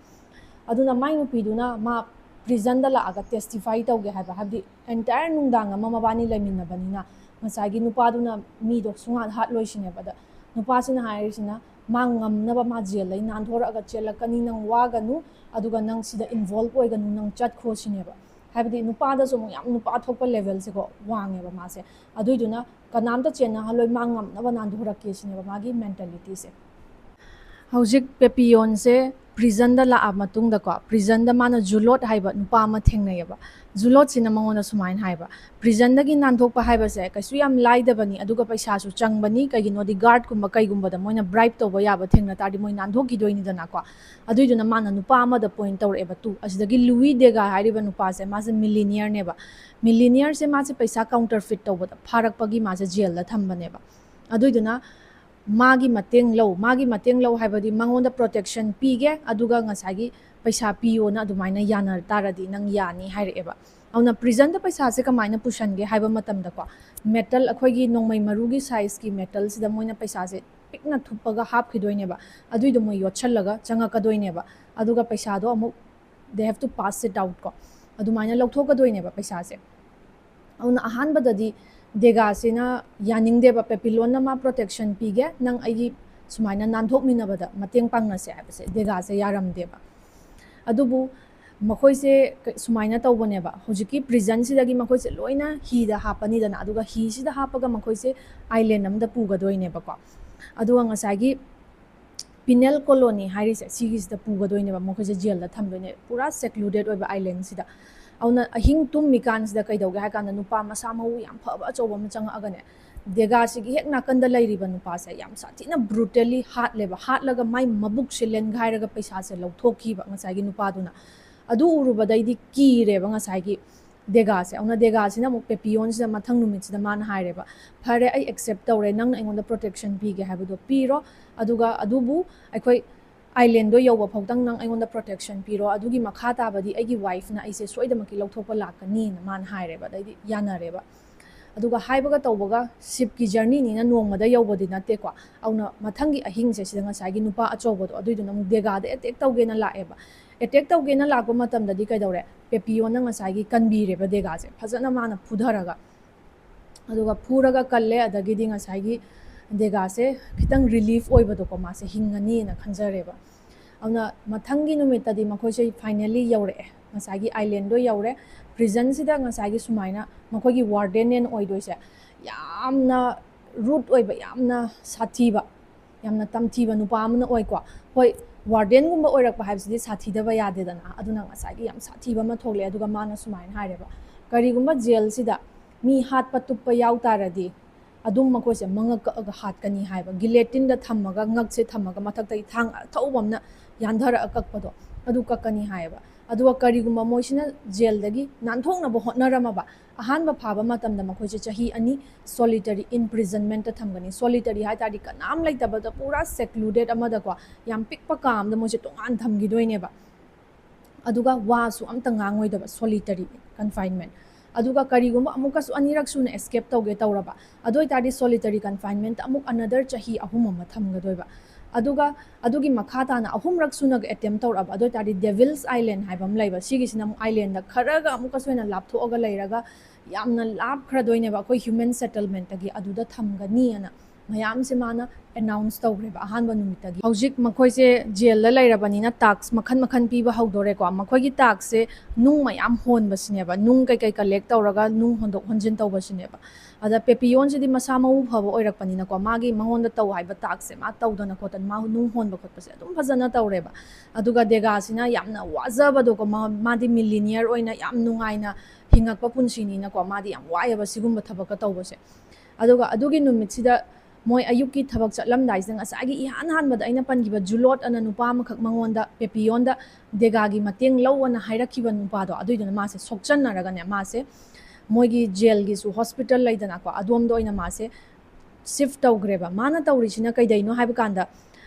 ꯑꯗꯨꯅ ꯃꯥꯏ ꯅꯨꯄꯤꯗꯨꯅ ꯃꯥ ꯄ꯭ꯔꯤꯖꯟꯗ ꯂꯥꯛꯑꯒ ꯇꯦꯁꯇꯤꯐꯥꯏ ꯇꯧꯒꯦ ꯍꯥꯏꯕ, ꯍꯥꯏꯕꯗꯤ ꯑꯦꯟꯇꯥꯌꯔ ꯅꯨꯡꯗꯥꯡ ꯑꯃ ꯃꯕꯥꯅꯤ ꯂꯩꯃꯤꯟꯅꯕꯅꯤꯅ ꯉꯁꯥꯏꯒꯤ ꯅꯨꯄꯥꯗꯨꯅ ꯃꯤꯗꯣ ꯁꯨꯡꯍꯥꯠ ꯍꯥꯠꯂꯣꯏꯁꯤꯅꯦꯕ꯫ ꯑꯗ ꯅꯨꯄꯥꯁꯤꯅ ꯍꯥꯏꯔꯤꯁꯤꯅ, ꯃꯥ ꯉꯝꯅꯕ ꯃꯥ ꯖꯦꯜꯗꯩ ꯅꯥꯟꯊꯣꯔꯛꯑꯒ ꯆꯦꯜꯂꯛꯀꯅꯤ, ꯅꯪ ꯋꯥꯒꯅꯨ, ꯑꯗꯨꯒ ꯅꯪ ꯁꯤꯗ ꯏꯟꯚꯣꯜꯕ ꯑꯣꯏꯒꯅꯨ, ꯅꯪ ꯆꯠꯈ꯭ꯔꯣ ꯁꯤꯅꯦꯕ꯫ ꯍꯥꯏꯕꯗꯤ ꯅꯨꯄꯥꯗꯁꯨ ꯑꯃꯨꯛ ꯌꯥꯝ ꯅꯨꯄꯥ ꯊꯣꯛꯄ ꯂꯦꯚꯦꯜꯁꯦꯀꯣ ꯋꯥꯡꯉꯦꯕ ꯃꯥꯁꯦ꯫ ꯑꯗꯨꯏꯗꯨꯅ ꯀꯅꯥꯝꯇ ꯆꯦꯟꯅꯍꯜꯂꯣꯏ, ꯃꯥ ꯉꯝꯅꯕ ꯅꯥꯟꯊꯣꯔꯛꯀꯦ ꯁꯤꯅꯦꯕ ꯃꯥꯒꯤ ꯃꯦꯟꯇꯦꯂꯤꯇꯤꯁꯦ꯫ ꯍꯧꯖꯤꯛ ꯄꯦꯄꯤꯌꯣꯟꯁꯦ ꯄ꯭ꯔꯤꯖꯟꯗ ꯂꯥꯛꯑ ꯃꯇꯨꯡꯗꯀꯣ, ꯄ꯭ꯔꯤꯖꯟꯗ ꯃꯥꯅ ꯖꯨꯂꯣꯠ ꯍꯥꯏꯕ ꯅꯨꯄꯥ ꯑꯃ ꯊꯦꯡꯅꯩꯌꯦꯕ꯫ ꯖꯨꯂꯣꯠꯁꯤꯅ ꯃꯉꯣꯟꯗ ꯁꯨꯃꯥꯏꯅ ꯍꯥꯏꯕ, "ꯄ꯭ꯔꯤꯖꯟꯗꯒꯤ ꯅꯥꯟꯊꯣꯛꯄ ꯍꯥꯏꯕꯁꯦ ꯀꯩꯁꯨ ꯌꯥꯝ ꯂꯥꯏꯗꯕꯅꯤ, ꯑꯗꯨꯒ ꯄꯩꯁꯥꯁꯨ ꯆꯪꯕꯅꯤ꯫ ꯀꯩꯒꯤꯅꯣꯗꯤ ꯒꯥꯔꯗꯀꯨꯝꯕ ꯀꯩꯒꯨꯝꯕꯗ ꯃꯣꯏꯅ ꯕ꯭ꯔꯥꯏꯕ ꯇꯧꯕ ꯌꯥꯕ ꯊꯦꯡꯅ ꯇꯥꯔꯗꯤ ꯃꯣꯏ ꯅꯥꯟꯊꯣꯛꯈꯤꯗꯣꯏꯅꯤꯗꯅꯀꯣ"꯫ ꯑꯗꯨꯏꯗꯨꯅ ꯃꯥꯅ ꯅꯨꯄꯥ ꯑꯃꯗ ꯄꯣꯏꯟ ꯇꯧꯔꯛꯑꯦꯕ꯫ ꯇꯨ, ꯑꯁꯤꯗꯒꯤ ꯂꯨꯋꯤ ꯗꯦꯒꯥ ꯍꯥꯏꯔꯤꯕ ꯅꯨꯄꯥꯁꯦ, ꯃꯥꯁꯦ ꯃꯤꯂꯤꯅꯤꯌꯔꯅꯦꯕ꯫ ꯃꯤꯂꯤꯅꯤꯌꯔꯁꯦ ꯃꯥꯁꯦ ꯄꯩꯁꯥ ꯀꯥꯎꯟꯇꯔꯐꯤꯠ ꯇꯧꯕꯗ ꯐꯥꯔꯛꯄꯒꯤ ꯃꯥꯁꯦ ꯖꯦꯜꯗ ꯊꯝꯕꯅꯦꯕ꯫ ꯑꯗꯨꯏꯗꯨꯅ ꯃꯥꯒꯤ ꯃꯇꯦꯡ ꯂꯧ꯫ ꯃꯥꯒꯤ ꯃꯇꯦꯡ ꯂꯧ ꯍꯥꯏꯕꯗꯤ ꯃꯉꯣꯟꯗ ꯄ꯭ꯔꯣꯇꯦꯛꯁꯟ ꯄꯤꯒꯦ, ꯑꯗꯨꯒ ꯉꯁꯥꯏꯒꯤ ꯄꯩꯁꯥ ꯄꯤꯌꯣꯅ ꯑꯗꯨꯃꯥꯏꯅ ꯌꯥꯅ ꯇꯥꯔꯗꯤ ꯅꯪ ꯌꯥꯅꯤ ꯍꯥꯏꯔꯛꯑꯦꯕ꯫ ꯑꯗꯨꯅ ꯄ꯭ꯔꯤꯖꯟꯗ ꯄꯩꯁꯥꯁꯦ ꯀꯃꯥꯏꯅ ꯄꯨꯁꯟꯒꯦ ꯍꯥꯏꯕ ꯃꯇꯝꯗꯀꯣ, ꯃꯦꯇꯜ, ꯑꯩꯈꯣꯏꯒꯤ ꯅꯣꯡꯃꯩ ꯃꯔꯨꯒꯤ ꯁꯥꯏꯖꯀꯤ ꯃꯦꯇꯜꯁꯤꯗ ꯃꯣꯏꯅ ꯄꯩꯁꯥꯁꯦ ꯄꯤꯛꯅ ꯊꯨꯞꯄꯒ ꯍꯥꯞꯈꯤꯗꯣꯏꯅꯦꯕ꯫ ꯑꯗꯨꯏꯗꯣ ꯃꯣꯏ ꯌꯣꯠꯁꯜꯂꯒ ꯆꯪꯉꯛꯀꯗꯣꯏꯅꯦꯕ꯫ ꯑꯗꯨꯒ ꯄꯩꯁꯥꯗꯣ ꯑꯃꯨꯛ they have to pass it out ꯀꯣ, ꯑꯗꯨꯃꯥꯏꯅ ꯂꯧꯊꯣꯛꯀꯗꯣꯏꯅꯦꯕ ꯄꯩꯁꯥꯁꯦ꯫ ꯑꯗꯨꯅ ꯑꯍꯥꯟꯕꯗꯗꯤ ꯗꯦꯒꯥꯁꯤꯅ ꯌꯥꯅꯤꯡꯗꯦꯕ, "ꯄꯦꯄꯤꯂꯣꯟꯅ ꯃꯥ ꯄ꯭ꯔꯣꯇꯦꯛꯁꯟ ꯄꯤꯒꯦ, ꯅꯪ ꯑꯩꯒꯤ ꯁꯨꯃꯥꯏꯅ ꯅꯥꯟꯊꯣꯛꯃꯤꯟꯅꯕꯗ ꯃꯇꯦꯡ ꯄꯥꯡꯅꯁꯦ" ꯍꯥꯏꯕꯁꯦ ꯗꯦꯒꯥꯁꯦ ꯌꯥꯔꯝꯗꯦꯕ꯫ ꯑꯗꯨꯕꯨ ꯃꯈꯣꯏꯁꯦ ꯀ-, ꯁꯨꯃꯥꯏꯅ ꯇꯧꯕꯅꯦꯕ, ꯍꯧꯖꯤꯛꯀꯤ ꯄ꯭ꯔꯤꯖꯟꯁꯤꯗꯒꯤ ꯃꯈꯣꯏꯁꯦ ꯂꯣꯏꯅ ꯍꯤꯗ ꯍꯥꯞꯄꯅꯤꯗꯅ, ꯑꯗꯨꯒ ꯍꯤꯁꯤꯗ ꯍꯥꯞꯄꯒ ꯃꯈꯣꯏꯁꯦ ꯑꯥꯏꯂꯦꯟ ꯑꯃꯗ ꯄꯨꯒꯗꯣꯏꯅꯦꯕꯀꯣ꯫ ꯑꯗꯨꯒ ꯉꯁꯥꯏꯒꯤ ꯄꯤꯅꯦꯜ ꯀꯣꯂꯣꯅꯤ ꯍꯥꯏꯔꯤꯁꯦ, ꯁꯤꯒꯤꯁꯤꯗ ꯄꯨꯒꯗꯣꯏꯅꯦꯕ, ꯃꯈꯣꯏꯁꯦ ꯖꯦꯜꯗ ꯊꯝꯗꯣꯏꯅꯦ, ꯄꯨꯔꯥ ꯁꯦꯀ꯭ꯂꯨꯗꯦꯠ ꯑꯣꯏꯕ ꯑꯥꯏꯂꯦꯟꯁꯤꯗ꯫ ꯑꯗꯨꯅ ꯑꯍꯤꯡ ꯇꯨꯝꯃꯤꯀꯥꯟꯁꯤꯗ ꯀꯩꯗꯧꯒꯦ ꯍꯥꯏ ꯀꯥꯟꯗ, ꯅꯨꯄꯥ ꯃꯁꯥ ꯃꯎ ꯌꯥꯝ ꯐꯕ ꯑꯆꯧꯕ ꯑꯃ ꯆꯪꯉꯛꯑꯒꯅꯦ, ꯗꯦꯒꯥꯁꯤꯒꯤ ꯍꯦꯛ ꯅꯥꯀꯟꯗ ꯂꯩꯔꯤꯕ ꯅꯨꯄꯥꯁꯦ ꯌꯥꯝ ꯁꯥꯊꯤꯅ ꯕ꯭ꯔꯨꯇꯦꯂꯤ ꯍꯥꯠꯂꯦꯕ꯫ ꯍꯥꯠꯂꯒ ꯃꯥꯏ ꯃꯕꯨꯛꯁꯦ ꯂꯦꯟꯒꯥꯏꯔꯒ ꯄꯩꯁꯥꯁꯦ ꯂꯧꯊꯣꯛꯈꯤꯕ ꯉꯁꯥꯏꯒꯤ ꯅꯨꯄꯥꯗꯨꯅ꯫ ꯑꯗꯨ ꯎꯔꯨꯕꯗꯩꯗꯤ ꯀꯤꯔꯦꯕ ꯉꯁꯥꯏꯒꯤ ꯗꯦꯒꯥꯁꯦ꯫ ꯑꯗꯨꯅ ꯗꯦꯒꯥꯁꯤꯅ ꯑꯃꯨꯛ ꯄꯦꯄꯤꯌꯣꯟꯁꯤꯗ ꯃꯊꯪ ꯅꯨꯃꯤꯠꯁꯤꯗ ꯃꯥꯅ ꯍꯥꯏꯔꯦꯕ, "ꯐꯔꯦ, ꯑꯩ ꯑꯦꯛꯁꯦꯞ ꯇꯧꯔꯦ, ꯅꯪꯅ ꯑꯩꯉꯣꯟꯗ ꯄ꯭ꯔꯣꯇꯦꯛꯁꯟ ꯄꯤꯒꯦ ꯍꯥꯏꯕꯗꯣ ꯄꯤꯔꯣ, ꯑꯗꯨꯒ ꯑꯗꯨꯕꯨ ꯑꯩꯈꯣꯏ ꯑꯥꯏꯂꯦꯟꯗꯣ ꯌꯧꯕ ꯐꯥꯎꯗꯪ ꯅꯪ ꯑꯩꯉꯣꯟꯗ ꯄ꯭ꯔꯣꯇꯦꯛꯁꯟ ꯄꯤꯔꯣ, ꯑꯗꯨꯒꯤ ꯃꯈꯥ ꯇꯥꯕꯗꯤ ꯑꯩꯒꯤ ꯋꯥꯏꯐꯅ ꯑꯩꯁꯦ ꯁꯣꯏꯗꯅꯃꯛꯀꯤ ꯂꯧꯊꯣꯛꯄ ꯂꯥꯛꯀꯅꯤꯅ" ꯃꯥꯅ ꯍꯥꯏꯔꯦꯕ꯫ ꯑꯗꯩꯗꯤ ꯌꯥꯅꯔꯦꯕ꯫ ꯑꯗꯨꯒ ꯍꯥꯏꯕꯒ ꯇꯧꯕꯒ, ꯁꯤꯞꯀꯤ ꯖꯔꯅꯤꯅꯤꯅ ꯅꯣꯡꯃꯗ ꯌꯧꯕꯗꯤ ꯅꯠꯇꯦꯀꯣ꯫ ꯑꯗꯨꯅ ꯃꯊꯪꯒꯤ ꯑꯍꯤꯡꯁꯦ ꯁꯤꯗ ꯉꯁꯥꯏꯒꯤ ꯅꯨꯄꯥ ꯑꯆꯧꯕꯗꯣ, ꯑꯗꯨꯏꯗꯨꯅ ꯑꯃꯨꯛ ꯗꯦꯒꯥꯗ ꯑꯦꯇꯦꯛ ꯇꯧꯒꯦꯅ ꯂꯥꯛꯑꯦꯕ꯫ ꯑꯦꯇꯦꯛ ꯇꯧꯒꯦꯅ ꯂꯥꯛꯄ ꯃꯇꯝꯗꯗꯤ ꯀꯩꯗꯧꯔꯦ? ꯄꯦꯄꯤꯌꯣꯅ ꯉꯁꯥꯏꯒꯤ ꯀꯟꯕꯤꯔꯦꯕ ꯗꯦꯒꯥꯁꯦ, ꯐꯖꯅ ꯃꯥꯅ ꯐꯨꯊꯔꯒ꯫ ꯑꯗꯨꯒ ꯐꯨꯔꯒ ꯀꯜꯂꯦ, ꯑꯗꯒꯤꯗꯤ ꯉꯁꯥꯏꯒꯤ ꯗꯦꯒꯥꯁꯦ ꯈꯤꯇꯪ ꯔꯤꯂꯤꯐ ꯑꯣꯏꯕꯗꯣꯀꯣ, ꯃꯥꯁꯦ ꯍꯤꯡꯉꯅꯤꯅ ꯈꯟꯖꯔꯦꯕ꯫ ꯑꯗꯨꯅ ꯃꯊꯪꯒꯤ ꯅꯨꯃꯤꯠꯇꯗꯤ ꯃꯈꯣꯏꯁꯦ ꯐꯥꯏꯅꯦꯂꯤ ꯌꯧꯔꯛꯑꯦ, ꯉꯁꯥꯏꯒꯤ ꯑꯥꯏꯂꯦꯟꯗꯣ ꯌꯧꯔꯦ꯫ ꯄ꯭ꯔꯤꯖꯟꯁꯤꯗ ꯉꯁꯥꯏꯒꯤ ꯁꯨꯃꯥꯏꯅ ꯃꯈꯣꯏꯒꯤ ꯋꯥꯔꯗꯦꯟꯅꯦꯅ ꯑꯣꯏꯗꯣꯏꯁꯦ ꯌꯥꯝꯅ ꯔꯨꯠ ꯑꯣꯏꯕ, ꯌꯥꯝꯅ ꯁꯥꯊꯤꯕ, ꯌꯥꯝꯅ ꯇꯝꯊꯤꯕ ꯅꯨꯄꯥ ꯑꯃꯅ ꯑꯣꯏꯀꯣ꯫ ꯍꯣꯏ, ꯋꯥꯔꯗꯦꯟꯒꯨꯝꯕ ꯑꯣꯏꯔꯛꯄ ꯍꯥꯏꯕꯁꯤꯗꯤ ꯁꯥꯊꯤꯗꯕ ꯌꯥꯗꯦꯗꯅ꯫ ꯑꯗꯨꯅ ꯉꯁꯥꯏꯒꯤ ꯌꯥꯝ ꯁꯥꯊꯤꯕ ꯑꯃ ꯊꯣꯛꯂꯛꯑꯦ꯫ ꯑꯗꯨꯒ ꯃꯥꯅ ꯁꯨꯃꯥꯏꯅ ꯍꯥꯏꯔꯦꯕ, "ꯀꯔꯤꯒꯨꯝꯕ ꯖꯦꯜꯁꯤꯗ ꯃꯤ ꯍꯥꯠꯄ ꯇꯨꯞꯄ ꯌꯥꯎ ꯇꯥꯔꯗꯤ ꯑꯗꯨꯝ ꯃꯈꯣꯏꯁꯦ ꯃꯉꯛ ꯀꯛꯑꯒ ꯍꯥꯠꯀꯅꯤ" ꯍꯥꯏꯕ꯫ ꯒꯤꯂꯦꯇꯤꯟꯗ ꯊꯝꯃꯒ, ꯉꯛꯁꯦ ꯊꯝꯃꯒ, ꯃꯊꯛꯇꯒꯤ ꯊꯥꯡ ꯑꯊꯧꯕ ꯑꯃꯅ ꯌꯥꯟꯊꯔꯛꯑ ꯀꯛꯄꯗꯣ, ꯑꯗꯨ ꯀꯛꯀꯅꯤ ꯍꯥꯏꯌꯦꯕ꯫ ꯑꯗꯨꯒ ꯀꯔꯤꯒꯨꯝꯕ ꯃꯣꯏꯁꯤꯅ ꯖꯦꯜꯗꯒꯤ ꯅꯥꯟꯊꯣꯛꯅꯕ ꯍꯣꯠꯅꯔꯝꯃꯕ, ꯑꯍꯥꯟꯕ ꯐꯥꯕ ꯃꯇꯝꯗ ꯃꯈꯣꯏꯁꯦ ꯆꯍꯤ ꯑꯅꯤ solitary imprisonmentꯇ ꯊꯝꯒꯅꯤ꯫ Solitary ꯍꯥꯏ ꯇꯥꯔꯗꯤ ꯀꯅꯥꯝ ꯂꯩꯇꯕꯗ, ꯄꯨꯔꯥ secluded ꯑꯃꯗꯀꯣ, ꯌꯥꯝ ꯄꯤꯛꯄ ꯀꯥ ꯑꯃꯗ ꯃꯣꯏꯁꯦ ꯇꯣꯉꯥꯟ ꯊꯝꯈꯤꯗꯣꯏꯅꯦꯕ꯫ ꯑꯗꯨꯒ ꯋꯥꯁꯨ ꯑꯝꯇ ꯉꯥꯡꯉꯣꯏꯗꯕ, solitary confinement꯫ ꯑꯗꯨꯒ ꯀꯔꯤꯒꯨꯝꯕ ꯑꯃꯨꯛꯀꯁꯨ ꯑꯅꯤꯔꯛ ꯁꯨꯅ escape ꯇꯧꯒꯦ ꯇꯧꯔꯕ, ꯑꯗꯨ ꯑꯣꯏꯇꯥꯔꯗꯤ solitary confinementꯇ ꯑꯃꯨꯛ another ꯆꯍꯤ ꯑꯍꯨꯝ ꯑꯃ ꯊꯝꯒꯗꯣꯏꯕ꯫ ꯑꯗꯨꯒ ꯑꯗꯨꯒꯤ ꯃꯈꯥ ꯇꯥꯅ ꯑꯍꯨꯝꯔꯛ ꯁꯨꯅꯒ attempt ꯇꯧꯔꯛꯑꯕ, ꯑꯗꯨ ꯑꯣꯏꯇꯥꯔꯗꯤ Devil's Island ꯍꯥꯏꯕ ꯑꯃ ꯂꯩꯕ, ꯁꯤꯒꯤꯁꯤꯅ ꯑꯃꯨꯛ islandꯗ ꯈꯔꯒ ꯑꯃꯨꯛꯀꯁꯨ ꯍꯦꯟꯅ ꯂꯥꯞꯊꯣꯛꯑꯒ ꯂꯩꯔꯒ, ꯌꯥꯝꯅ ꯂꯥꯞꯈ꯭ꯔꯗꯣꯏꯅꯦꯕ ꯑꯩꯈꯣꯏ human settlementꯇꯒꯤ, ꯑꯗꯨꯗ ꯊꯝꯒꯅꯤꯅ ꯃꯌꯥꯝꯁꯦ ꯃꯥꯅ announce ꯇꯧꯈ꯭ꯔꯦꯕ ꯑꯍꯥꯟꯕ ꯅꯨꯃꯤꯠꯇꯒꯤ꯫ ꯍꯧꯖꯤꯛ ꯃꯈꯣꯏꯁꯦ ꯖꯦꯜꯗ ꯂꯩꯔꯕꯅꯤꯅ task ꯃꯈꯟ ꯃꯈꯟ ꯄꯤꯕ ꯍꯧꯗꯣꯔꯦꯀꯣ꯫ ꯃꯈꯣꯏꯒꯤ taskꯁꯦ ꯅꯨꯡ ꯃꯌꯥꯝ ꯍꯣꯟꯕꯁꯤꯅꯦꯕ, ꯅꯨꯡ ꯀꯩꯀꯩ collect ꯇꯧꯔꯒ ꯅꯨꯡ ꯍꯣꯟꯗꯣꯛ ꯍꯣꯟꯖꯤꯟ ꯇꯧꯕꯁꯤꯅꯦꯕ꯫ ꯑꯗ ꯄꯦꯄꯤꯌꯣꯟꯁꯤꯗꯤ ꯃꯁꯥ ꯃꯎ ꯐꯕ ꯑꯣꯏꯔꯛꯄꯅꯤꯅꯀꯣ, ꯃꯥꯒꯤ ꯃꯉꯣꯟꯗ ꯇꯧ ꯍꯥꯏꯕ taskꯁꯦ ꯃꯥ ꯇꯧꯗꯅ ꯈꯣꯠꯇꯅ, ꯃꯥ ꯅꯨꯡ ꯍꯣꯟꯕ ꯈꯣꯠꯄꯁꯦ ꯑꯗꯨꯝ ꯐꯖꯅ ꯇꯧꯔꯦꯕ꯫ ꯑꯗꯨꯒ ꯗꯦꯒꯥꯁꯤꯅ ꯌꯥꯝꯅ ꯋꯥꯖꯕꯗꯣꯀꯣ, ꯃꯥ-, ꯃꯥꯗꯤ millionaire ꯑꯣꯏꯅ ꯌꯥꯝ ꯅꯨꯡꯉꯥꯏꯅ ꯍꯤꯡꯉꯛꯄ ꯄꯨꯟꯁꯤꯅꯤꯅꯀꯣ, ꯃꯥꯗꯤ ꯌꯥꯝ ꯋꯥꯏꯑꯦꯕ ꯁꯤꯒꯨꯝꯕ ꯊꯕꯛꯀ ꯇꯧꯕꯁꯦ꯫ ꯑꯗꯨꯒ ꯑꯗꯨꯒꯤ ꯅꯨꯃꯤꯠꯁꯤꯗ ꯃꯣꯏ ꯑꯌꯨꯛꯀꯤ ꯊꯕꯛ ꯆꯠꯂꯝꯗꯥꯏꯁꯤꯗ, ꯉꯁꯥꯏꯒꯤ ꯏꯍꯥꯟ ꯍꯥꯟꯕꯗ ꯑꯩꯅ ꯄꯟꯈꯤꯕ ꯖꯨꯂꯣꯠ ꯑꯅ ꯅꯨꯄꯥ ꯑꯃꯈꯛ ꯃꯉꯣꯟꯗ, ꯄꯦꯄꯤꯌꯣꯟꯗ ꯗꯦꯒꯥꯒꯤ ꯃꯇꯦꯡ ꯂꯧ ꯑꯅ ꯍꯥꯏꯔꯛꯈꯤꯕ ꯅꯨꯄꯥꯗꯣ, ꯑꯗꯨꯏꯗꯨꯅ ꯃꯥꯁꯦ ꯁꯣꯛꯆꯟꯅꯔꯒꯅꯦ, ꯃꯥꯁꯦ ꯃꯣꯏꯒꯤ ꯖꯦꯜꯒꯤꯁꯨ hospital ꯂꯩꯗꯅꯀꯣ, ꯑꯗꯣꯝꯗ ꯑꯣꯏꯅ ꯃꯥꯁꯦ shift ꯇꯧꯈ꯭ꯔꯦꯕ꯫ ꯃꯥꯅ ꯇꯧꯔꯤꯁꯤꯅ ꯀꯩꯗꯩꯅꯣ ꯍꯥꯏꯕ ꯀꯥꯟꯗ,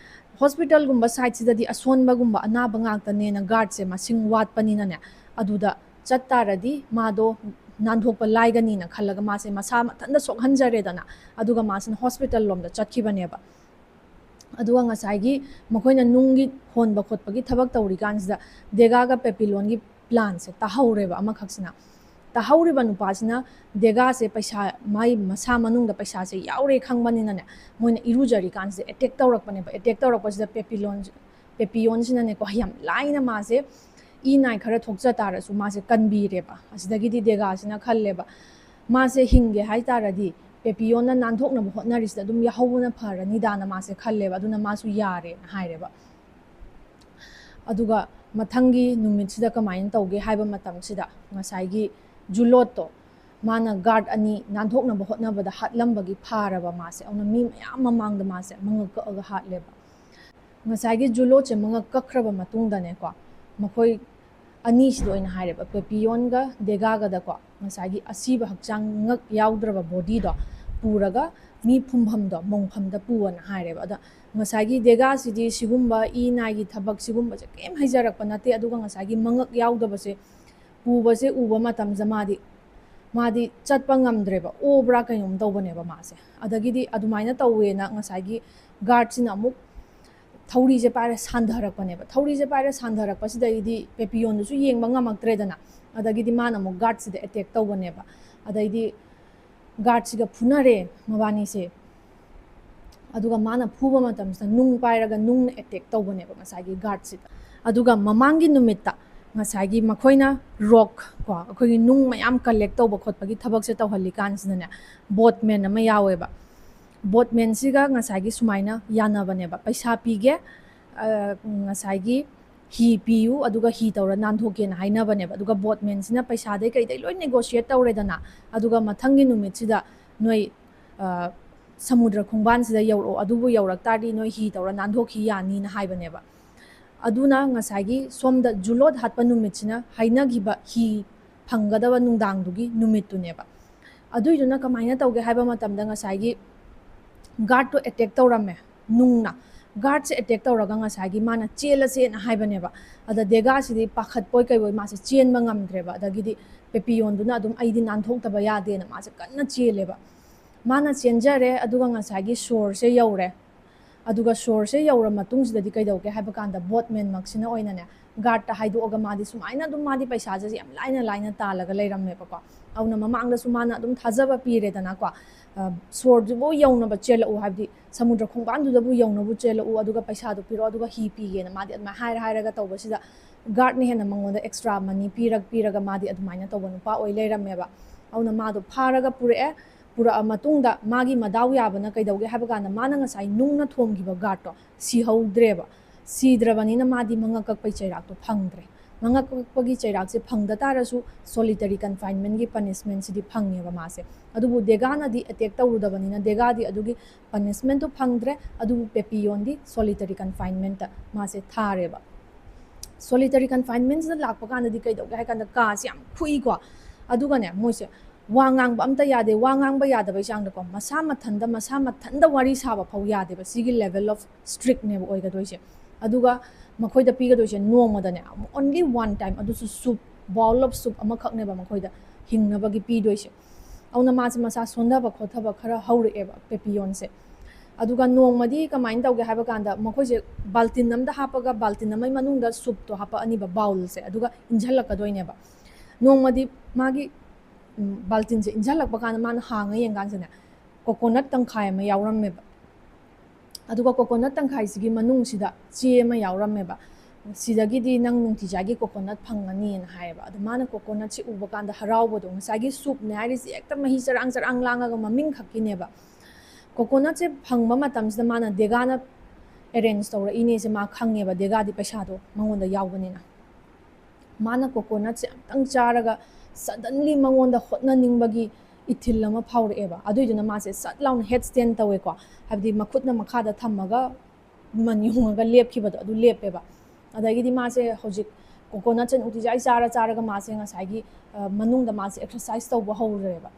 hospitalꯒꯨꯝꯕ sideꯁꯤꯗꯗꯤ ꯑꯁꯣꯟꯕꯒꯨꯝꯕ ꯑꯅꯥꯕ ꯉꯥꯛꯇꯅꯦꯅ guardꯁꯦ ꯃꯁꯤꯡ ꯋꯥꯠꯄꯅꯤꯅꯅꯦ, ꯑꯗꯨꯗ ꯆꯠ ꯇꯥꯔꯗꯤ ꯃꯥꯗꯣ ꯅꯥꯟꯊꯣꯛꯄ ꯂꯥꯏꯒꯅꯤꯅ ꯈꯜꯂꯒ ꯃꯥꯁꯦ ꯃꯁꯥ ꯃꯊꯟꯇ ꯁꯣꯛꯍꯟꯖꯔꯦꯗꯅ, ꯑꯗꯨꯒ ꯃꯥꯁꯤꯅ hospital ꯂꯣꯝꯗ ꯆꯠꯈꯤꯕꯅꯦꯕ꯫ ꯑꯗꯨꯒ ꯉꯁꯥꯏꯒꯤ ꯃꯈꯣꯏꯅ ꯅꯨꯡꯒꯤ ꯍꯣꯟꯕ ꯈꯣꯠꯄꯒꯤ ꯊꯕꯛ ꯇꯧꯔꯤꯀꯥꯟꯁꯤꯗ ꯗꯦꯒꯥꯒ ꯄꯦꯄꯤꯂꯣꯟꯒꯤ planꯁꯦ ꯇꯥꯍꯧꯔꯦꯕ ꯑꯃꯈꯛꯁꯤꯅ꯫ ꯇꯥꯍꯧꯔꯤꯕ ꯅꯨꯄꯥꯁꯤꯅ ꯗꯦꯒꯥꯁꯦ ꯄꯩꯁꯥ, ꯃꯥꯏ ꯃꯁꯥ ꯃꯅꯨꯡꯗ ꯄꯩꯁꯥꯁꯦ ꯌꯥꯎꯔꯦ ꯈꯪꯕꯅꯤꯅꯅꯦ, ꯃꯣꯏꯅ ꯏꯔꯨꯖꯔꯤꯀꯥꯟꯁꯤꯗ attack ꯇꯧꯔꯛꯄꯅꯦꯕ꯫ Attack ꯇꯧꯔꯛꯄꯁꯤꯗ ꯄꯦꯄꯤꯂꯣꯟ, ꯄꯦꯄꯤꯌꯣꯟꯁꯤꯅꯅꯦꯀꯣ, ꯌꯥꯝ ꯂꯥꯏꯅ ꯃꯥꯁꯦ ꯏ ꯅꯥꯏ ꯈꯔ ꯊꯣꯛꯆ ꯇꯥꯔꯁꯨ ꯃꯥꯁꯦ ꯀꯟꯕꯤꯔꯦꯕ꯫ ꯑꯁꯤꯗꯒꯤꯗꯤ ꯗꯦꯒꯥꯁꯤꯅ ꯈꯜꯂꯦꯕ, ꯃꯥꯁꯦ ꯍꯤꯡꯒꯦ ꯍꯥꯏ ꯇꯥꯔꯗꯤ ꯄꯦꯄꯤꯌꯣꯟꯅ ꯅꯥꯟꯊꯣꯛꯅꯕ ꯍꯣꯠꯅꯔꯤꯁꯤꯗ ꯑꯗꯨꯝ ꯌꯥꯍꯧꯕꯅ ꯐꯔꯅꯤꯗꯥꯅ ꯃꯥꯁꯦ ꯈꯜꯂꯦꯕ꯫ ꯑꯗꯨꯅ ꯃꯥꯁꯨ ꯌꯥꯔꯦꯅ ꯍꯥꯏꯔꯦꯕ꯫ ꯑꯗꯨꯒ ꯃꯊꯪꯒꯤ ꯅꯨꯃꯤꯠꯁꯤꯗ ꯀꯃꯥꯏꯅ ꯇꯧꯒꯦ ꯍꯥꯏꯕ ꯃꯇꯝꯁꯤꯗ, ꯉꯁꯥꯏꯒꯤ ꯖꯨꯂꯣꯠꯇꯣ, ꯃꯥꯅ ꯒꯥꯔꯗ ꯑꯅꯤ ꯅꯥꯟꯊꯣꯛꯅꯕ ꯍꯣꯠꯅꯕꯗ ꯍꯥꯠꯂꯝꯕꯒꯤ ꯐꯥꯔꯕ ꯃꯥꯁꯦ꯫ ꯑꯗꯨꯅ ꯃꯤ ꯃꯌꯥꯝ ꯃꯃꯥꯡꯗ ꯃꯥꯁꯦ ꯃꯉꯛ ꯀꯛꯑꯒ ꯍꯥꯠꯂꯦꯕ꯫ ꯉꯁꯥꯏꯒꯤ ꯖꯨꯂꯣꯠꯁꯦ ꯃꯉꯛ ꯀꯛꯈ꯭ꯔꯕ ꯃꯇꯨꯡꯗꯅꯦꯀꯣ, ꯃꯈꯣꯏ ꯑꯅꯤꯁꯤꯗ ꯑꯣꯏꯅ ꯍꯥꯏꯔꯦꯕ, ꯄꯦꯄꯤꯌꯣꯟꯒ ꯗꯦꯒꯥꯒꯗꯀꯣ, ꯉꯁꯥꯏꯒꯤ ꯑꯁꯤꯕ ꯍꯛꯆꯥꯡ, ꯉꯛ ꯌꯥꯎꯗ꯭ꯔꯕ ꯕꯣꯗꯤꯗꯣ ꯄꯨꯔꯒ ꯃꯤ ꯐꯨꯝꯐꯝꯗꯣ, ꯃꯣꯡꯐꯝꯗ ꯄꯨꯑꯣꯅ ꯍꯥꯏꯔꯦꯕ꯫ ꯑꯗ ꯉꯁꯥꯏꯒꯤ ꯗꯦꯒꯥꯁꯤꯗꯤ ꯁꯤꯒꯨꯝꯕ ꯏ ꯅꯥꯏꯒꯤ ꯊꯕꯛ ꯁꯤꯒꯨꯝꯕꯁꯦ ꯀꯩꯝ ꯍꯩꯖꯔꯛꯄ ꯅꯠꯇꯦ꯫ ꯑꯗꯨꯒ ꯉꯁꯥꯏꯒꯤ ꯃꯉꯛ ꯌꯥꯎꯗꯕꯁꯦ ꯄꯨꯕꯁꯦ ꯎꯕ ꯃꯇꯝꯁꯤꯗ ꯃꯥꯗꯤ, ꯃꯥꯗꯤ ꯆꯠꯄ ꯉꯝꯗ꯭ꯔꯦꯕ, ꯑꯣꯕ꯭ꯔꯥ ꯀꯩꯅꯣꯝ ꯇꯧꯕꯅꯦꯕ ꯃꯥꯁꯦ꯫ ꯑꯗꯒꯤꯗꯤ ꯑꯗꯨꯃꯥꯏꯅ ꯇꯧꯋꯦꯅ ꯉꯁꯥꯏꯒꯤ ꯒꯥꯔꯗꯁꯤꯅ ꯑꯃꯨꯛ ꯊꯧꯔꯤꯁꯦ ꯄꯥꯏꯔ ꯁꯥꯟꯊꯔꯛꯄꯅꯦꯕ꯫ ꯊꯧꯔꯤꯁꯦ ꯄꯥꯏꯔ ꯁꯥꯟꯊꯔꯛꯄꯁꯤꯗꯩꯗꯤ ꯄꯦꯄꯤꯌꯣꯟꯗꯨꯁꯨ ꯌꯦꯡꯕ ꯉꯝꯃꯛꯇ꯭ꯔꯦꯗꯅ꯫ ꯑꯗꯒꯤꯗꯤ ꯃꯥꯅ ꯑꯃꯨꯛ ꯒꯥꯔꯗꯁꯤꯗ ꯑꯦꯇꯦꯛ ꯇꯧꯕꯅꯦꯕ꯫ ꯑꯗꯩꯗꯤ ꯒꯥꯔꯗꯁꯤꯒ ꯐꯨꯅꯔꯦ ꯃꯕꯥꯅꯤꯁꯦ꯫ ꯑꯗꯨꯒ ꯃꯥꯅ ꯐꯨꯕ ꯃꯇꯝꯁꯤꯗ ꯅꯨꯡ ꯄꯥꯏꯔꯒ ꯅꯨꯡꯅ ꯑꯦꯇꯦꯛ ꯇꯧꯕꯅꯦꯕ ꯉꯁꯥꯏꯒꯤ ꯒꯥꯔꯗꯁꯤꯗ꯫ ꯑꯗꯨꯒ ꯃꯃꯥꯡꯒꯤ ꯅꯨꯃꯤꯠꯇ ꯉꯁꯥꯏꯒꯤ ꯃꯈꯣꯏꯅ ꯔꯣꯛ ꯀꯣ, ꯑꯩꯈꯣꯏꯒꯤ ꯅꯨꯡ ꯃꯌꯥꯝ ꯀꯂꯦꯛ ꯇꯧꯕ ꯈꯣꯠꯄꯒꯤ ꯊꯕꯛꯁꯦ ꯇꯧꯍꯜꯂꯤꯀꯥꯟꯁꯤꯗꯅꯦ, ꯕꯣꯠꯃꯦꯟ ꯑꯃ ꯌꯥꯎꯋꯦꯕ꯫ ꯕꯣꯠꯃꯦꯟꯁꯤꯒ ꯉꯁꯥꯏꯒꯤ ꯁꯨꯃꯥꯏꯅ ꯌꯥꯅꯕꯅꯦꯕ, "ꯄꯩꯁꯥ ꯄꯤꯒꯦ, ꯑ, ꯉꯁꯥꯏꯒꯤ ꯍꯤ ꯄꯤꯌꯨ, ꯑꯗꯨꯒ ꯍꯤ ꯇꯧꯔ ꯅꯥꯟꯊꯣꯛꯀꯦꯅ" ꯍꯥꯏꯅꯕꯅꯦꯕ꯫ ꯑꯗꯨꯒ ꯕꯣꯠꯃꯦꯟꯁꯤꯅ ꯄꯩꯁꯥꯗꯩ ꯀꯩꯗꯩ ꯂꯣꯏ ꯅꯦꯒꯣꯁꯤꯌꯦꯠ ꯇꯧꯔꯦꯗꯅ꯫ ꯑꯗꯨꯒ ꯃꯊꯪꯒꯤ ꯅꯨꯃꯤꯠꯁꯤꯗ ꯅꯣꯏ, ꯑ, ꯁꯃꯨꯗ꯭ꯔ ꯈꯣꯡꯕꯥꯟꯁꯤꯗ ꯌꯧꯔꯛꯑꯣ, ꯑꯗꯨꯕꯨ ꯌꯧꯔꯛ ꯇꯥꯔꯗꯤ ꯅꯣꯏ ꯍꯤ ꯇꯧꯔ ꯅꯥꯟꯊꯣꯛꯈꯤ ꯌꯥꯅꯤꯅ ꯍꯥꯏꯕꯅꯦꯕ꯫ ꯑꯗꯨꯅ ꯉꯁꯥꯏꯒꯤ ꯁꯣꯝꯗ ꯖꯨꯂꯣꯠ ꯍꯥꯠꯄ ꯅꯨꯃꯤꯠꯁꯤꯅ ꯍꯥꯏꯅꯈꯤꯕ ꯍꯤ ꯐꯪꯒꯗꯕ ꯅꯨꯡꯗꯥꯡꯗꯨꯒꯤ ꯅꯨꯃꯤꯠꯇꯨꯅꯦꯕ꯫ ꯑꯗꯨꯏꯗꯨꯅ ꯀꯃꯥꯏꯅ ꯇꯧꯒꯦ ꯍꯥꯏꯕ ꯃꯇꯝꯗ, ꯉꯁꯥꯏꯒꯤ ꯒꯥꯔꯗꯇꯣ ꯑꯦꯇꯦꯛ ꯇꯧꯔꯝꯃꯦ ꯅꯨꯡꯅ꯫ ꯒꯥꯔꯗꯁꯦ ꯑꯦꯇꯦꯛ ꯇꯧꯔꯒ ꯉꯁꯥꯏꯒꯤ ꯃꯥꯅ ꯆꯦꯜꯂꯁꯦꯅ ꯍꯥꯏꯕꯅꯦꯕ꯫ ꯑꯗ ꯗꯦꯒꯥꯁꯤꯗꯤ ꯄꯥꯈꯠꯄꯣꯏ ꯀꯩꯕꯣꯏ ꯃꯥꯁꯦ ꯆꯦꯟꯕ ꯉꯝꯗ꯭ꯔꯦꯕ꯫ ꯑꯗꯒꯤꯗꯤ ꯄꯦꯄꯤꯌꯣꯟꯗꯨꯅ ꯑꯗꯨꯝ "ꯑꯩꯗꯤ ꯅꯥꯟꯊꯣꯛꯇꯕ ꯌꯥꯗꯦꯅ" ꯃꯥꯁꯦ ꯀꯟꯅ ꯆꯦꯜꯂꯦꯕ꯫ ꯃꯥꯅ ꯆꯦꯟꯖꯔꯦ, ꯑꯗꯨꯒ ꯉꯁꯥꯏꯒꯤ ꯁꯣꯔꯁꯦ ꯌꯧꯔꯦ꯫ ꯑꯗꯨꯒ ꯁꯣꯔꯁꯦ ꯌꯧꯔ ꯃꯇꯨꯡꯁꯤꯗꯗꯤ ꯀꯩꯗꯧꯒꯦ ꯍꯥꯏꯕ ꯀꯥꯟꯗ, ꯕꯣꯠꯃꯦꯟꯃꯛꯁꯤꯅ ꯑꯣꯏꯅꯅꯦ, ꯒꯥꯔꯗꯇ ꯍꯥꯏꯗꯣꯛꯑꯒ ꯃꯥꯗꯤ ꯁꯨꯃꯥꯏꯅ ꯑꯗꯨꯝ, ꯃꯥꯗꯤ ꯄꯩꯁꯥꯁꯦ ꯌꯥꯝ ꯂꯥꯏꯅ ꯂꯥꯏꯅ ꯇꯥꯜꯂꯒ ꯂꯩꯔꯝꯃꯦꯕꯀꯣ꯫ ꯑꯗꯨꯅ ꯃꯃꯥꯡꯗꯁꯨ ꯃꯥꯅ ꯑꯗꯨꯝ ꯊꯥꯖꯕ ꯄꯤꯔꯦꯗꯅꯀꯣ, ꯑ, "ꯁꯣꯔꯗꯨꯕꯨ ꯌꯧꯅꯕ ꯆꯦꯜꯂꯛꯎ, ꯍꯥꯏꯕꯗꯤ ꯁꯃꯨꯗ꯭ꯔ ꯈꯣꯡꯕꯥꯟꯗꯨꯗꯕꯨ ꯌꯧꯅꯕ ꯆꯦꯜꯂꯛꯎ, ꯑꯗꯨꯒ ꯄꯩꯁꯥꯗꯣ ꯄꯤꯔꯛꯑꯣ, ꯑꯗꯨꯒ ꯍꯤ ꯄꯤꯒꯦꯅ" ꯃꯥꯗꯤ ꯑꯗꯨꯃꯥꯏꯅ ꯍꯥꯏꯔ ꯍꯥꯏꯔꯒ ꯇꯧꯕꯁꯤꯗ, ꯒꯥꯔꯗꯅ ꯍꯦꯟꯅ ꯃꯉꯣꯟꯗ ꯑꯦꯛꯁꯇ꯭ꯔꯥ ꯃꯅꯤ ꯄꯤꯔꯛ ꯄꯤꯔꯒ ꯃꯥꯗꯤ ꯑꯗꯨꯃꯥꯏꯅ ꯇꯧꯕ ꯅꯨꯄꯥ ꯑꯣꯏ ꯂꯩꯔꯝꯃꯦꯕ꯫ ꯑꯗꯨꯅ ꯃꯥꯗꯣ ꯐꯥꯔꯒ ꯄꯨꯔꯛꯑꯦ꯫ ꯄꯨꯔꯛꯑ ꯃꯇꯨꯡꯗ ꯃꯥꯒꯤ ꯃꯗꯥꯎ ꯌꯥꯕꯅ ꯀꯩꯗꯧꯒꯦ ꯍꯥꯏꯕ ꯀꯥꯟꯗ, ꯃꯥꯅ ꯉꯁꯥꯏ ꯅꯨꯡꯅ ꯊꯣꯝꯈꯤꯕ ꯒꯥꯔꯗꯇꯣ ꯁꯤꯍꯧꯗ꯭ꯔꯦꯕ꯫ ꯁꯤꯗ꯭ꯔꯕꯅꯤꯅ ꯃꯥꯗꯤ ꯃꯉꯛ ꯀꯛꯄꯩ ꯆꯩꯔꯥꯛꯇꯣ ꯐꯪꯗ꯭ꯔꯦ꯫ ꯃꯉꯛ ꯀꯛꯄꯒꯤ ꯆꯩꯔꯥꯛꯁꯦ ꯐꯪꯗ ꯇꯥꯔꯁꯨ solitary confinementꯀꯤ punishmentꯁꯤꯗꯤ ꯐꯪꯉꯦꯕ ꯃꯥꯁꯦ꯫ ꯑꯗꯨꯕꯨ ꯗꯦꯒꯥꯅꯗꯤ attack ꯇꯧꯔꯨꯗꯕꯅꯤꯅ ꯗꯦꯒꯥꯗꯤ ꯑꯗꯨꯒꯤ punishmentꯇꯣ ꯐꯪꯗ꯭ꯔꯦ꯫ ꯑꯗꯨꯕꯨ ꯄꯦꯄꯤꯌꯣꯟꯗꯤ solitary confinementꯇ ꯃꯥꯁꯦ ꯊꯥꯔꯦꯕ꯫ Solitary confinementꯁꯤꯗ ꯂꯥꯛꯄ ꯀꯥꯟꯗꯗꯤ ꯀꯩꯗꯧꯒꯦ ꯍꯥꯏ ꯀꯥꯟꯗ ꯀꯥꯁꯦ ꯌꯥꯝ ꯈꯨꯏꯀꯣ꯫ ꯑꯗꯨꯒꯅꯦ ꯃꯣꯏꯁꯦ ꯋꯥ ꯉꯥꯡꯕ ꯑꯝꯇ ꯌꯥꯗꯦ꯫ ꯋꯥ ꯉꯥꯡꯕ ꯌꯥꯗꯕꯩ ꯆꯥꯡꯗꯀꯣ, ꯃꯁꯥ ꯃꯊꯟꯗ ꯃꯁꯥ ꯃꯊꯟꯗ ꯋꯥꯔꯤ ꯁꯥꯕ ꯐꯥꯎ ꯌꯥꯗꯦꯕ꯫ ꯁꯤꯒꯤ level of strictꯅꯦꯕ ꯑꯣꯏꯒꯗꯣꯏꯁꯦ꯫ ꯑꯗꯨꯒ ꯃꯈꯣꯏꯗ ꯄꯤꯒꯗꯣꯏꯁꯦ ꯅꯣꯡꯃꯗꯅꯦ only one time, ꯑꯗꯨꯁꯨ soup, bowl of soup ꯑꯃꯈꯛꯅꯦꯕ ꯃꯈꯣꯏꯗ ꯍꯤꯡꯅꯕꯒꯤ ꯄꯤꯗꯣꯏꯁꯦ꯫ ꯑꯗꯨꯅ ꯃꯥꯁꯦ ꯃꯁꯥ ꯁꯣꯟꯊꯕ ꯈꯣꯠꯊꯕ ꯈꯔ ꯍꯧꯔꯛꯑꯦꯕ ꯄꯦꯄꯤꯌꯣꯟꯁꯦ꯫ ꯑꯗꯨꯒ ꯅꯣꯡꯃꯗꯤ ꯀꯃꯥꯏꯅ ꯇꯧꯒꯦ ꯍꯥꯏꯕ ꯀꯥꯟꯗ, ꯃꯈꯣꯏꯁꯦ ꯕꯥꯜꯇꯤꯟ ꯑꯃꯗ ꯍꯥꯞꯄꯒ, ꯕꯥꯜꯇꯤꯟ ꯑꯃꯒꯤ ꯃꯅꯨꯡꯗ soupꯇꯣ ꯍꯥꯞꯄꯛꯑꯅꯤꯕ, bowlꯁꯦ, ꯑꯗꯨꯒ ꯏꯟꯁꯤꯜꯂꯛꯀꯗꯣꯏꯅꯦꯕ꯫ ꯅꯣꯡꯃꯗꯤ ꯃꯥꯒꯤ ꯎꯝ, ꯕꯥꯜꯇꯤꯟꯁꯦ ꯏꯟꯁꯤꯜꯂꯛꯄ ꯀꯥꯟꯗ ꯃꯥꯅ ꯍꯥꯡꯉ ꯌꯦꯡꯀꯥꯟꯁꯤꯗꯅꯦ, coconut ꯇꯪꯈꯥꯏ ꯑꯃ ꯌꯥꯎꯔꯝꯃꯦꯕ꯫ ꯑꯗꯨꯒ coconut ꯇꯪꯈꯥꯏꯁꯤꯒꯤ ꯃꯅꯨꯡꯁꯤꯗ ꯆꯦ ꯑꯃ ꯌꯥꯎꯔꯝꯃꯦꯕ꯫ "ꯁꯤꯗꯒꯤꯗꯤ ꯅꯪ ꯅꯨꯡꯇꯤꯖꯥꯏꯒꯤ coconut ꯐꯪꯉꯅꯤꯅ" ꯍꯥꯏꯌꯦꯕ꯫ ꯑꯗꯣ ꯃꯥꯅ coconutꯁꯦ ꯎꯕ ꯀꯥꯟꯗ ꯍꯔꯥꯎꯕꯗꯣ, ꯉꯁꯥꯏꯒꯤ soupꯅꯦ ꯍꯥꯏꯔꯤꯁꯦ ꯍꯦꯛꯇ ꯃꯍꯤ ꯆꯔꯥꯡ ꯆꯔꯥꯡ ꯂꯥꯡꯉꯒ ꯃꯃꯤꯡ ꯈꯛꯀꯤꯅꯦꯕ꯫ Coconutꯁꯦ ꯐꯪꯕ ꯃꯇꯝꯁꯤꯗ ꯃꯥꯅ ꯗꯦꯒꯥꯅ arrange ꯇꯧꯔꯛꯏꯅꯦꯁꯦ ꯃꯥ ꯈꯪꯉꯦꯕ, ꯗꯦꯒꯥꯗꯤ ꯄꯩꯁꯥꯗꯣ ꯃꯉꯣꯟꯗ ꯌꯥꯎꯕꯅꯤꯅ꯫ ꯃꯥꯅ coconutꯁꯦ ꯑꯝꯇꯪ ꯆꯥꯔꯒ suddenly ꯃꯉꯣꯟꯗ ꯍꯣꯠꯅꯅꯤꯡꯕꯒꯤ ꯏꯊꯤꯜ ꯑꯃ ꯐꯥꯎꯔꯛꯑꯦꯕ꯫ ꯑꯗꯨꯏꯗꯨꯅ ꯃꯥꯁꯦ ꯁꯠ ꯂꯥꯎꯅ head stand ꯇꯧꯋꯦꯀꯣ, ꯍꯥꯏꯕꯗꯤ ꯃꯈꯨꯠꯅ ꯃꯈꯥꯗ ꯊꯝꯃꯒ ꯃꯟ ꯌꯨꯡꯉꯒ ꯂꯦꯞꯈꯤꯕꯗꯣ, ꯑꯗꯨ ꯂꯦꯞꯄꯦꯕ꯫ ꯑꯗꯒꯤꯗꯤ ꯃꯥꯁꯦ ꯍꯧꯖꯤꯛ coconutꯁꯦ ꯅꯨꯡꯇꯤꯖꯥꯏ ꯆꯥꯔ ꯆꯥꯔꯒ ꯃꯥꯁꯦ ꯉꯁꯥꯏꯒꯤ, ꯑ, ꯃꯅꯨꯡꯗ ꯃꯥꯁꯦ exercise ꯇꯧꯕ ꯍꯧꯔꯦꯕ꯫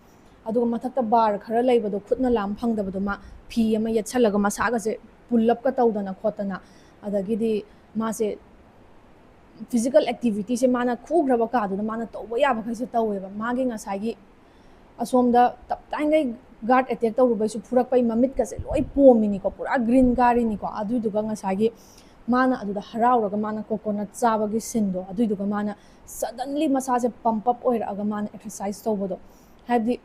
ꯑꯗꯨꯒ ꯃꯊꯛꯇ bar ꯈꯔ ꯂꯩꯕꯗꯣ, ꯈꯨꯠꯅ ꯂꯥꯝ ꯐꯪꯗꯕꯗꯣ, ꯃꯥ ꯐꯤ ꯑꯃ ꯌꯦꯠꯁꯜꯂꯒ ꯃꯁꯥꯒꯁꯦ pull upꯀ ꯇꯧꯗꯅ ꯈꯣꯠꯇꯅ, ꯑꯗꯒꯤꯗꯤ ꯃꯥꯁꯦ physical activityꯁꯦ ꯃꯥꯅ ꯈꯨꯈ꯭ꯔꯕ ꯀꯥꯗꯨꯗ ꯃꯥꯅ ꯇꯧꯕ ꯌꯥꯕꯈꯩꯁꯦ ꯇꯧꯋꯦꯕ꯫ ꯃꯥꯒꯤ ꯉꯁꯥꯏꯒꯤ ꯑꯁꯣꯝꯗ ꯇꯞ ꯇꯥꯏꯉꯩ guard attack ꯇꯧꯔꯨꯕꯩꯁꯨ ꯐꯨꯔꯛꯄꯩ ꯃꯃꯤꯠꯀꯁꯦ ꯂꯣꯏ ꯄꯣꯝꯃꯤꯅꯤꯀꯣ, ꯄꯨꯔꯥ green ꯀꯥꯔꯤꯅꯤꯀꯣ꯫ ꯑꯗꯨꯏꯗꯨꯒ ꯉꯁꯥꯏꯒꯤ ꯃꯥꯅ ꯑꯗꯨꯗ ꯍꯔꯥꯎꯔꯒ ꯃꯥꯅ coconut ꯆꯥꯕꯒꯤ sceneꯗꯣ, ꯑꯗꯨꯏꯗꯨꯒ ꯃꯥꯅ suddenly ꯃꯁꯥꯁꯦ pump up ꯑꯣꯏꯔꯛꯑꯒ ꯃꯥꯅ exercise ꯇꯧꯕꯗꯣ, ꯍꯥꯏꯕꯗꯤ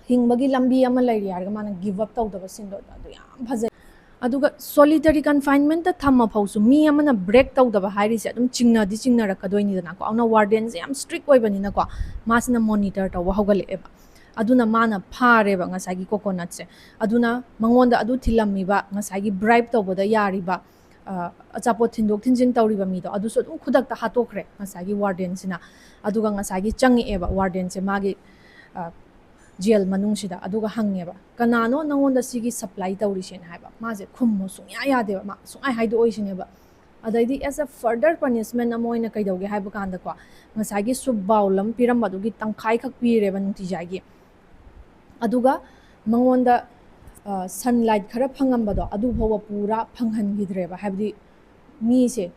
ꯍꯤꯡꯕꯒꯤ ꯂꯝꯕꯤ ꯑꯃ ꯂꯩꯔꯤ ꯍꯥꯏꯔꯒ ꯃꯥꯅ give up ꯇꯧꯗꯕ sceneꯗꯣ, ꯑꯗꯨ ꯌꯥꯝ ꯐꯖꯩ꯫ ꯑꯗꯨꯒ solitary confinementꯇ ꯊꯝꯃ ꯐꯥꯎꯁꯨ ꯃꯤ ꯑꯃꯅ break ꯇꯧꯗꯕ ꯍꯥꯏꯔꯤꯁꯦ ꯑꯗꯨꯝ ꯆꯤꯡꯅꯗꯤ ꯆꯤꯡꯅꯔꯛꯀꯗꯣꯏꯅꯤꯗꯅꯀꯣ꯫ ꯑꯗꯨꯅ wardenꯁꯦ ꯌꯥꯝ strict ꯑꯣꯏꯕꯅꯤꯅꯀꯣ, ꯃꯥꯁꯤꯅ monitor ꯇꯧꯕ ꯍꯧꯒꯠꯂꯛꯑꯦꯕ꯫ ꯑꯗꯨꯅ ꯃꯥꯅ ꯐꯥꯔꯦꯕ ꯉꯁꯥꯏꯒꯤ coconutꯁꯦ꯫ ꯑꯗꯨꯅ ꯃꯉꯣꯟꯗ ꯑꯗꯨ ꯊꯤꯜꯂꯝꯃꯤꯕ ꯉꯁꯥꯏꯒꯤ bribe ꯇꯧꯕꯗ ꯌꯥꯔꯤꯕ ꯑ, ꯑꯆꯥꯄꯣꯠ ꯊꯤꯟꯗꯣꯛ ꯊꯤꯟꯖꯤꯟ ꯇꯧꯔꯤꯕ ꯃꯤꯗꯣ ꯑꯗꯨꯁꯨ ꯑꯗꯨꯝ ꯈꯨꯗꯛꯇ ꯍꯥꯠꯇꯣꯛꯈ꯭ꯔꯦ ꯉꯁꯥꯏꯒꯤ ꯋꯥꯔꯗꯦꯟꯁꯤꯅ꯫ ꯑꯗꯨꯒ ꯉꯁꯥꯏꯒꯤ ꯆꯪꯉꯛꯑꯦꯕ ꯋꯥꯔꯗꯦꯟꯁꯦ ꯃꯥꯒꯤ, ꯑ, ꯖꯦꯜ ꯃꯅꯨꯡꯁꯤꯗ, ꯑꯗꯨꯒ ꯍꯪꯉꯦꯕ, "ꯀꯅꯥꯅꯣ ꯅꯪꯉꯣꯟꯗ ꯁꯤꯒꯤ ꯁꯄ꯭ꯂꯥꯏ ꯇꯧꯔꯤꯁꯦꯅ?" ꯍꯥꯏꯕ꯫ ꯃꯥꯁꯦ ꯈꯨꯝꯃꯨ ꯁꯨꯡꯌꯥ ꯌꯥꯗꯦꯕ, ꯃꯥ ꯁꯨꯡꯍꯥꯏ ꯍꯥꯏꯗꯣꯛꯑꯣꯏꯁꯤꯅꯦꯕ꯫ ꯑꯗꯩꯗꯤ as a further punishment ꯑꯃ ꯑꯣꯏꯅ ꯀꯩꯗꯧꯒꯦ ꯍꯥꯏꯕ ꯀꯥꯟꯗꯀꯣ, ꯉꯁꯥꯏꯒꯤ ꯁꯨꯞ ꯕꯥꯎꯜ ꯑꯃ ꯄꯤꯔꯝꯕꯗꯨꯒꯤ ꯇꯪꯈꯥꯏꯈꯛ ꯄꯤꯔꯦꯕ ꯅꯨꯡꯇꯤꯖꯥꯏꯒꯤ꯫ ꯑꯗꯨꯒ ꯃꯉꯣꯟꯗ, ꯑ, ꯁꯟꯂꯥꯏꯠ ꯈꯔ ꯐꯪꯉꯝꯕꯗꯣ ꯑꯗꯨ ꯐꯥꯎꯕ ꯄꯨꯔꯥ ꯐꯪꯍꯟꯈꯤꯗ꯭ꯔꯦꯕ꯫ ꯍꯥꯏꯕꯗꯤ ꯃꯤꯁꯦ,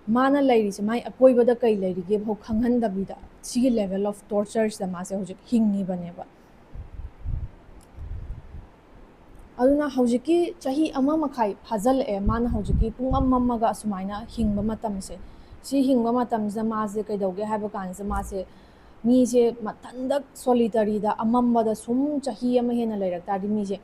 ꯃꯥꯅ ꯂꯩꯔꯤꯁꯦ, ꯃꯥꯏ ꯑꯀꯣꯏꯕꯗ ꯀꯩ ꯂꯩꯔꯤꯒꯦ ꯐꯥꯎ ꯈꯪꯍꯟꯗꯕꯤꯗ ꯁꯤꯒꯤ level of torture ꯁꯤꯗ ꯃꯥꯁꯦ ꯍꯧꯖꯤꯛ ꯍꯤꯡꯉꯤꯕꯅꯦꯕ꯫ ꯑꯗꯨꯅ ꯍꯧꯖꯤꯛꯀꯤ ꯆꯍꯤ ꯑꯃ ꯃꯈꯥꯏ ꯐꯥꯖꯤꯜꯂꯛꯑꯦ ꯃꯥꯅ ꯍꯧꯖꯤꯛꯀꯤ ꯄꯨꯡꯃꯝ ꯃꯝꯃꯒ ꯑꯁꯨꯃꯥꯏꯅ ꯍꯤꯡꯕ ꯃꯇꯝꯁꯦ꯫ ꯁꯤ ꯍꯤꯡꯕ ꯃꯇꯝꯁꯤꯗ ꯃꯥꯁꯦ ꯀꯩꯗꯧꯒꯦ ꯍꯥꯏꯕ ꯀꯥꯟꯁꯤꯗ ꯃꯥꯁꯦ, ꯃꯤꯁꯦ ꯃꯊꯟꯗ ꯁꯣꯂꯤꯇꯔꯤꯗ ꯑꯃꯝꯕꯗ ꯁꯨꯝ ꯆꯍꯤ ꯑꯃ ꯍꯦꯟꯅ ꯂꯩꯔꯛ ꯇꯥꯔꯗꯤ ꯃꯤꯁꯦ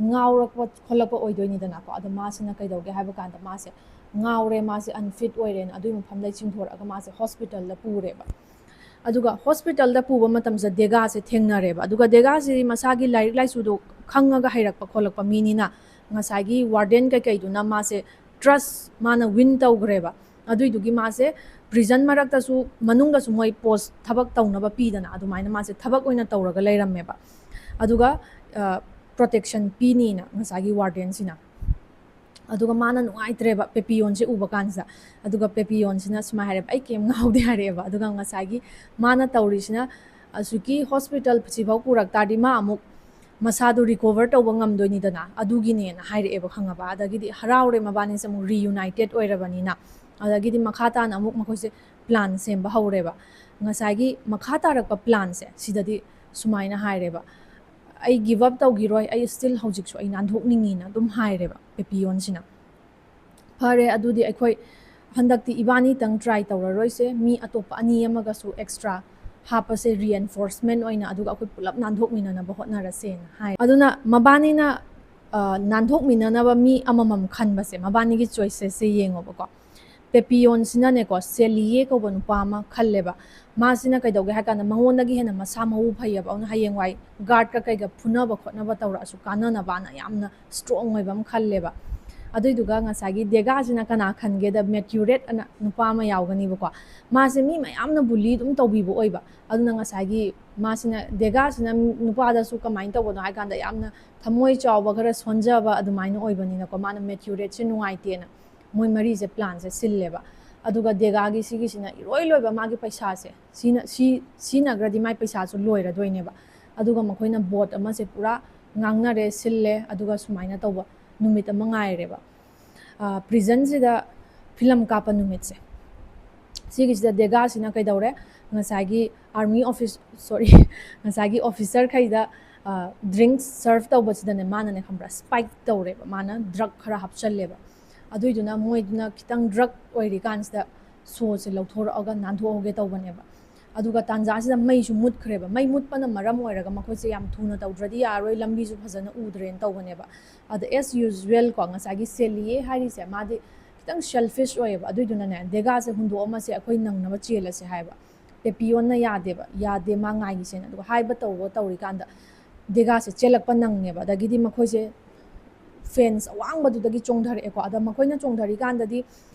ꯉꯥꯎꯔꯛꯄ ꯈꯣꯠꯂꯛꯄ ꯑꯣꯏꯗꯣꯏꯅꯤꯗꯅꯀꯣ꯫ ꯑꯗꯣ ꯃꯥꯁꯤꯅ ꯀꯩꯗꯧꯒꯦ ꯍꯥꯏꯕ ꯀꯥꯟꯗ ꯃꯥꯁꯦ ꯉꯥꯎꯔꯦ, ꯃꯥꯁꯦ ꯑꯟꯐꯤꯠ ꯑꯣꯏꯔꯦꯅ ꯑꯗꯨꯒꯤ ꯃꯐꯝꯗꯩ ꯆꯤꯡꯊꯣꯔꯛꯑꯒ ꯃꯥꯁꯦ ꯍꯣꯁꯄꯤꯇꯥꯜꯗ ꯄꯨꯔꯦꯕ꯫ ꯑꯗꯨꯒ ꯍꯣꯁꯄꯤꯇꯥꯜꯗ ꯄꯨꯕ ꯃꯇꯝꯁꯤꯗ ꯗꯦꯒꯥꯁꯦ ꯊꯦꯡꯅꯔꯦꯕ꯫ ꯑꯗꯨꯒ ꯗꯦꯒꯥꯁꯤ ꯃꯁꯥꯒꯤ ꯂꯥꯏꯔꯤꯛ ꯂꯥꯏꯁꯨꯗꯣ ꯈꯪꯉꯒ ꯍꯩꯔꯛꯄ ꯈꯣꯠꯂꯛꯄ ꯃꯤꯅꯤꯅ ꯉꯁꯥꯏꯒꯤ ꯋꯥꯔꯗꯦꯟ ꯀꯩꯀꯩꯗꯨꯅ ꯃꯥꯁꯦ ꯇ꯭ꯔꯁ ꯃꯥꯅ ꯋꯤꯟ ꯇꯧꯈ꯭ꯔꯦꯕ꯫ ꯑꯗꯨꯏꯗꯨꯒꯤ ꯃꯥꯁꯦ ꯄ꯭ꯔꯤꯖꯟ ꯃꯔꯛꯇꯁꯨ, ꯃꯅꯨꯡꯗꯁꯨ ꯃꯣꯏ ꯄꯣꯁ ꯊꯕꯛ ꯇꯧꯅꯕ ꯄꯤꯗꯅ, ꯑꯗꯨꯃꯥꯏꯅ ꯃꯥꯁꯦ ꯊꯕꯛ ꯑꯣꯏꯅ ꯇꯧꯔꯒ ꯂꯩꯔꯝꯃꯦꯕ꯫ ꯑꯗꯨꯒ, ꯑ, ꯄ꯭ꯔꯣꯇꯦꯛꯁꯟ ꯄꯤꯅꯤꯅ ꯉꯁꯥꯏꯒꯤ ꯋꯥꯔꯗꯦꯟꯁꯤꯅ꯫ ꯑꯗꯨꯒ ꯃꯥꯅ ꯅꯨꯡꯉꯥꯏꯇ꯭ꯔꯦꯕ ꯄꯦꯄꯤꯌꯣꯟꯁꯦ ꯎꯕ ꯀꯥꯟꯁꯤꯗ꯫ ꯑꯗꯨꯒ ꯄꯦꯄꯤꯌꯣꯟꯁꯤꯅ ꯁꯨꯃꯥꯏꯅ ꯍꯥꯏꯔꯦꯕ, "ꯑꯩ ꯀꯩꯝ ꯉꯥꯎꯗꯦ" ꯍꯥꯏꯔꯛꯑꯦꯕ꯫ ꯑꯗꯨꯒ ꯉꯁꯥꯏꯒꯤ ꯃꯥꯅ ꯇꯧꯔꯤꯁꯤꯅ, ꯑꯁꯨꯛꯀꯤ ꯍꯣꯁꯄꯤꯇꯥꯜ ꯁꯤꯐꯥꯎ ꯄꯨꯔꯛ ꯇꯥꯔꯗꯤ ꯃꯥ ꯑꯃꯨꯛ ꯃꯁꯥꯗꯣ ꯔꯤꯀꯣꯚꯔ ꯇꯧꯕ ꯉꯝꯗꯣꯏꯅꯤꯗꯅ, ꯑꯗꯨꯒꯤꯅꯦꯅ ꯍꯥꯏꯔꯛꯑꯦꯕ, ꯈꯪꯉꯕ? ꯑꯗꯒꯤꯗꯤ ꯍꯔꯥꯎꯔꯦ ꯃꯕꯥꯅꯤꯁꯦ ꯑꯃꯨꯛ ꯔꯤꯌꯨꯅꯥꯏꯇꯦꯠ ꯑꯣꯏꯔꯕꯅꯤꯅ꯫ ꯑꯗꯒꯤꯗꯤ ꯃꯈꯥ ꯇꯥꯅ ꯑꯃꯨꯛ ꯃꯈꯣꯏꯁꯦ ꯄ꯭ꯂꯥꯟ ꯁꯦꯝꯕ ꯍꯧꯔꯦꯕ꯫ ꯉꯁꯥꯏꯒꯤ ꯃꯈꯥ ꯇꯥꯔꯛꯄ ꯄ꯭ꯂꯥꯟꯁꯦ ꯁꯤꯗꯗꯤ ꯁꯨꯃꯥꯏꯅ ꯍꯥꯏꯔꯦꯕ, "ꯑꯩ ꯒꯤꯚ ꯑꯞ ꯇꯧꯈꯤꯔꯣꯏ, ꯑꯩ ꯁ꯭ꯇꯤꯜ ꯍꯧꯖꯤꯛꯁꯨ ꯑꯩ ꯅꯥꯟꯊꯣꯛꯅꯤꯡꯉꯤꯅ" ꯑꯗꯨꯝ ꯍꯥꯏꯔꯦꯕ ꯄꯦꯄꯤꯌꯣꯟꯁꯤꯅ꯫ "ꯐꯔꯦ, ꯑꯗꯨꯗꯤ ꯑꯩꯈꯣꯏ ꯍꯟꯗꯛꯇꯤ ꯏꯕꯥꯅꯤꯇꯪ ꯇ꯭ꯔꯥꯏ ꯇꯧꯔꯔꯣꯏꯁꯦ, ꯃꯤ ꯑꯇꯣꯞꯄ ꯑꯅꯤ ꯑꯃꯒꯁꯨ ꯑꯦꯛꯁꯇ꯭ꯔꯥ ꯍꯥꯞꯄꯁꯦ ꯔꯤꯑꯦꯟꯐꯣꯔꯁꯃꯦꯟ ꯑꯣꯏꯅ, ꯑꯗꯨꯒ ꯑꯩꯈꯣꯏ ꯄꯨꯂꯞ ꯅꯥꯟꯊꯣꯛꯃꯤꯟꯅꯅꯕ ꯍꯣꯠꯅꯔꯁꯦꯅ" ꯍꯥꯏ꯫ ꯑꯗꯨꯅ ꯃꯕꯥꯅꯤꯅ, ꯑ, ꯅꯥꯟꯊꯣꯛꯃꯤꯟꯅꯅꯕ ꯃꯤ ꯑꯃꯃꯝ ꯈꯟꯕꯁꯦ, ꯃꯕꯥꯅꯤꯒꯤ ꯆꯣꯏꯁꯦꯁꯁꯦ ꯌꯦꯡꯉꯣꯕꯀꯣ꯫ ꯄꯦꯄꯤꯌꯣꯟꯁꯤꯅꯅꯦꯀꯣ, ꯁꯦꯂꯤꯌꯦ ꯀꯧꯕ ꯅꯨꯄꯥ ꯑꯃ ꯈꯜꯂꯦꯕ꯫ ꯃꯥꯁꯤꯅ ꯀꯩꯗꯧꯒꯦ ꯍꯥꯏ ꯀꯥꯟꯗ, ꯃꯉꯣꯟꯗꯒꯤ ꯍꯦꯟꯅ ꯃꯁꯥ ꯃꯎ ꯐꯩꯌꯦꯕ, ꯑꯗꯨꯅ ꯍꯌꯦꯡꯋꯥꯏ ꯒꯥꯔꯗꯀ ꯀꯩꯒ ꯐꯨꯅꯕ ꯈꯣꯠꯅꯕ ꯇꯧꯔꯛꯑꯁꯨ ꯀꯥꯟꯅꯅꯕꯅ ꯌꯥꯝꯅ ꯁ꯭ꯇꯔꯣꯡ ꯑꯣꯏꯕ ꯑꯃ ꯈꯜꯂꯦꯕ꯫ ꯑꯗꯨꯏꯗꯨꯒ ꯉꯁꯥꯏꯒꯤ ꯗꯦꯒꯥꯁꯤꯅ ꯀꯅꯥ ꯈꯟꯒꯦꯗ, ꯃꯦꯇ꯭ꯌꯨꯔꯦꯠ ꯑꯅ ꯅꯨꯄꯥ ꯑꯃ ꯌꯥꯎꯒꯅꯤꯕꯀꯣ꯫ ꯃꯥꯁꯦ ꯃꯤ ꯃꯌꯥꯝꯅ ꯕꯨꯂꯤ ꯑꯗꯨꯝ ꯇꯧꯕꯤꯕ ꯑꯣꯏꯕ꯫ ꯑꯗꯨꯅ ꯉꯁꯥꯏꯒꯤ ꯃꯥꯁꯤꯅ, ꯗꯦꯒꯥꯁꯤꯅ ꯅꯨꯄꯥꯗꯁꯨ ꯀꯃꯥꯏꯅ ꯇꯧꯕꯅꯣ ꯍꯥꯏ ꯀꯥꯟꯗ, ꯌꯥꯝꯅ ꯊꯃꯣꯏ ꯆꯥꯎꯕ, ꯈꯔ ꯁꯣꯟꯖꯕ ꯑꯗꯨꯃꯥꯏꯅ ꯑꯣꯏꯕꯅꯤꯅꯀꯣ, ꯃꯥꯅ ꯃꯦꯇ꯭ꯌꯨꯔꯦꯠꯁꯦ ꯅꯨꯡꯉꯥꯏꯇꯦꯅ ꯃꯣꯏ ꯃꯔꯤꯁꯦ ꯄ꯭ꯂꯥꯟꯁꯦ ꯁꯤꯜꯂꯦꯕ꯫ ꯑꯗꯨꯒ ꯗꯦꯒꯥꯒꯤ ꯁꯤꯒꯤꯁꯤꯅ ꯏꯔꯣꯏ ꯂꯣꯏꯕ ꯃꯥꯒꯤ ꯄꯩꯁꯥꯁꯦ ꯁꯤꯅ, ꯁꯤ, ꯁꯤꯖꯤꯟꯅꯈ꯭ꯔꯗꯤ ꯃꯥꯏ ꯄꯩꯁꯥꯁꯨ ꯂꯣꯏꯔꯗꯣꯏꯅꯦꯕ꯫ ꯑꯗꯨꯒ ꯃꯈꯣꯏꯅ ꯕꯣꯠ ꯑꯃꯁꯦ ꯄꯨꯔꯥ ꯉꯥꯡꯅꯔꯦ, ꯁꯤꯜꯂꯦ, ꯑꯗꯨꯒ ꯁꯨꯃꯥꯏꯅ ꯇꯧꯕ ꯅꯨꯃꯤꯠ ꯑꯃ ꯉꯥꯏꯔꯦꯕ꯫ ꯄ꯭ꯔꯤꯖꯟꯁꯤꯗ ꯐꯤꯂꯝ ꯀꯥꯞꯄ ꯅꯨꯃꯤꯠꯁꯦ, ꯁꯤꯒꯤꯁꯤꯗ ꯗꯦꯒꯥꯁꯤꯅ ꯀꯩꯗꯧꯔꯦ, ꯉꯁꯥꯏꯒꯤ ꯑꯥꯔꯃꯤ ꯑꯣꯐꯤꯁ, ꯁꯣꯔꯤ, ꯉꯁꯥꯏꯒꯤ ꯑꯣꯐꯤꯁꯔꯈꯩꯗ ꯗ꯭ꯔꯤꯡꯁ ꯁꯔꯚ ꯇꯧꯕꯁꯤꯗꯅꯦ, ꯃꯥꯅꯅꯦ, ꯈꯪꯕ꯭ꯔꯥ, ꯁ꯭ꯄꯥꯏꯛ ꯇꯧꯔꯦꯕ, ꯃꯥꯅ ꯗ꯭ꯔꯛ ꯈꯔ ꯍꯥꯞꯆꯜꯂꯦꯕ꯫ ꯑꯗꯨꯏꯗꯨꯅ ꯃꯣꯏꯗꯨꯅ ꯈꯤꯇꯪ ꯗ꯭ꯔꯛ ꯑꯣꯏꯔꯤꯀꯥꯟꯁꯤꯗ ꯁꯣꯁꯦ ꯂꯧꯊꯣꯔꯛꯑꯒ ꯅꯥꯟꯊꯣꯛꯍꯧꯒꯦ ꯇꯧꯕꯅꯦꯕ꯫ ꯑꯗꯨꯒ ꯇꯥꯟꯖꯥꯁꯤꯗ ꯃꯩꯁꯨ ꯃꯨꯠꯈ꯭ꯔꯦꯕ꯫ ꯃꯩ ꯃꯨꯠꯄꯅ ꯃꯔꯝ ꯑꯣꯏꯔꯒ ꯃꯈꯣꯏꯁꯦ ꯌꯥꯝ ꯊꯨꯅ ꯇꯧꯗ꯭ꯔꯗꯤ ꯌꯥꯔꯣꯏ, ꯂꯝꯕꯤꯁꯨ ꯐꯖꯅ ꯎꯗ꯭ꯔꯦꯅ ꯇꯧꯕꯅꯦꯕ꯫ ꯑꯗ, as usual ꯀꯣ, ꯉꯁꯥꯏꯒꯤ ꯁꯦꯂꯤꯌꯦ ꯍꯥꯏꯔꯤꯁꯦ, ꯃꯥꯗꯤ ꯈꯤꯇꯪ ꯁꯦꯜꯐꯤꯁ ꯑꯣꯏꯌꯦꯕ꯫ ꯑꯗꯨꯏꯗꯨꯅꯅꯦ, ꯗꯦꯒꯥꯁꯦ ꯍꯨꯟꯗꯣꯛꯑꯝꯃꯁꯦ, ꯑꯩꯈꯣꯏ ꯅꯪꯅꯕ ꯆꯦꯜꯂꯁꯦ ꯍꯥꯏꯕ꯫ ꯄꯦꯄꯤꯌꯣꯟꯅ ꯌꯥꯗꯦꯕ, ꯌꯥꯗꯦ, ꯃꯥ ꯉꯥꯏꯈꯤꯁꯦꯅ꯫ ꯑꯗꯨꯒ ꯍꯥꯏꯕ ꯇꯧꯕ ꯇꯧꯔꯤꯀꯥꯟꯗ ꯗꯦꯒꯥꯁꯦ ꯆꯦꯜꯂꯛꯄ ꯅꯪꯉꯦꯕ꯫ ꯑꯗꯒꯤꯗꯤ ꯃꯈꯣꯏꯁꯦ ꯐꯦꯟꯁ ꯑꯋꯥꯡꯕꯗꯨꯗꯒꯤ ꯆꯣꯡꯊꯔꯛꯑꯦꯀꯣ꯫ ꯑꯗ ꯃꯈꯣꯏꯅ ꯆꯣꯡꯊꯔꯤꯀꯥꯟꯗꯗꯤ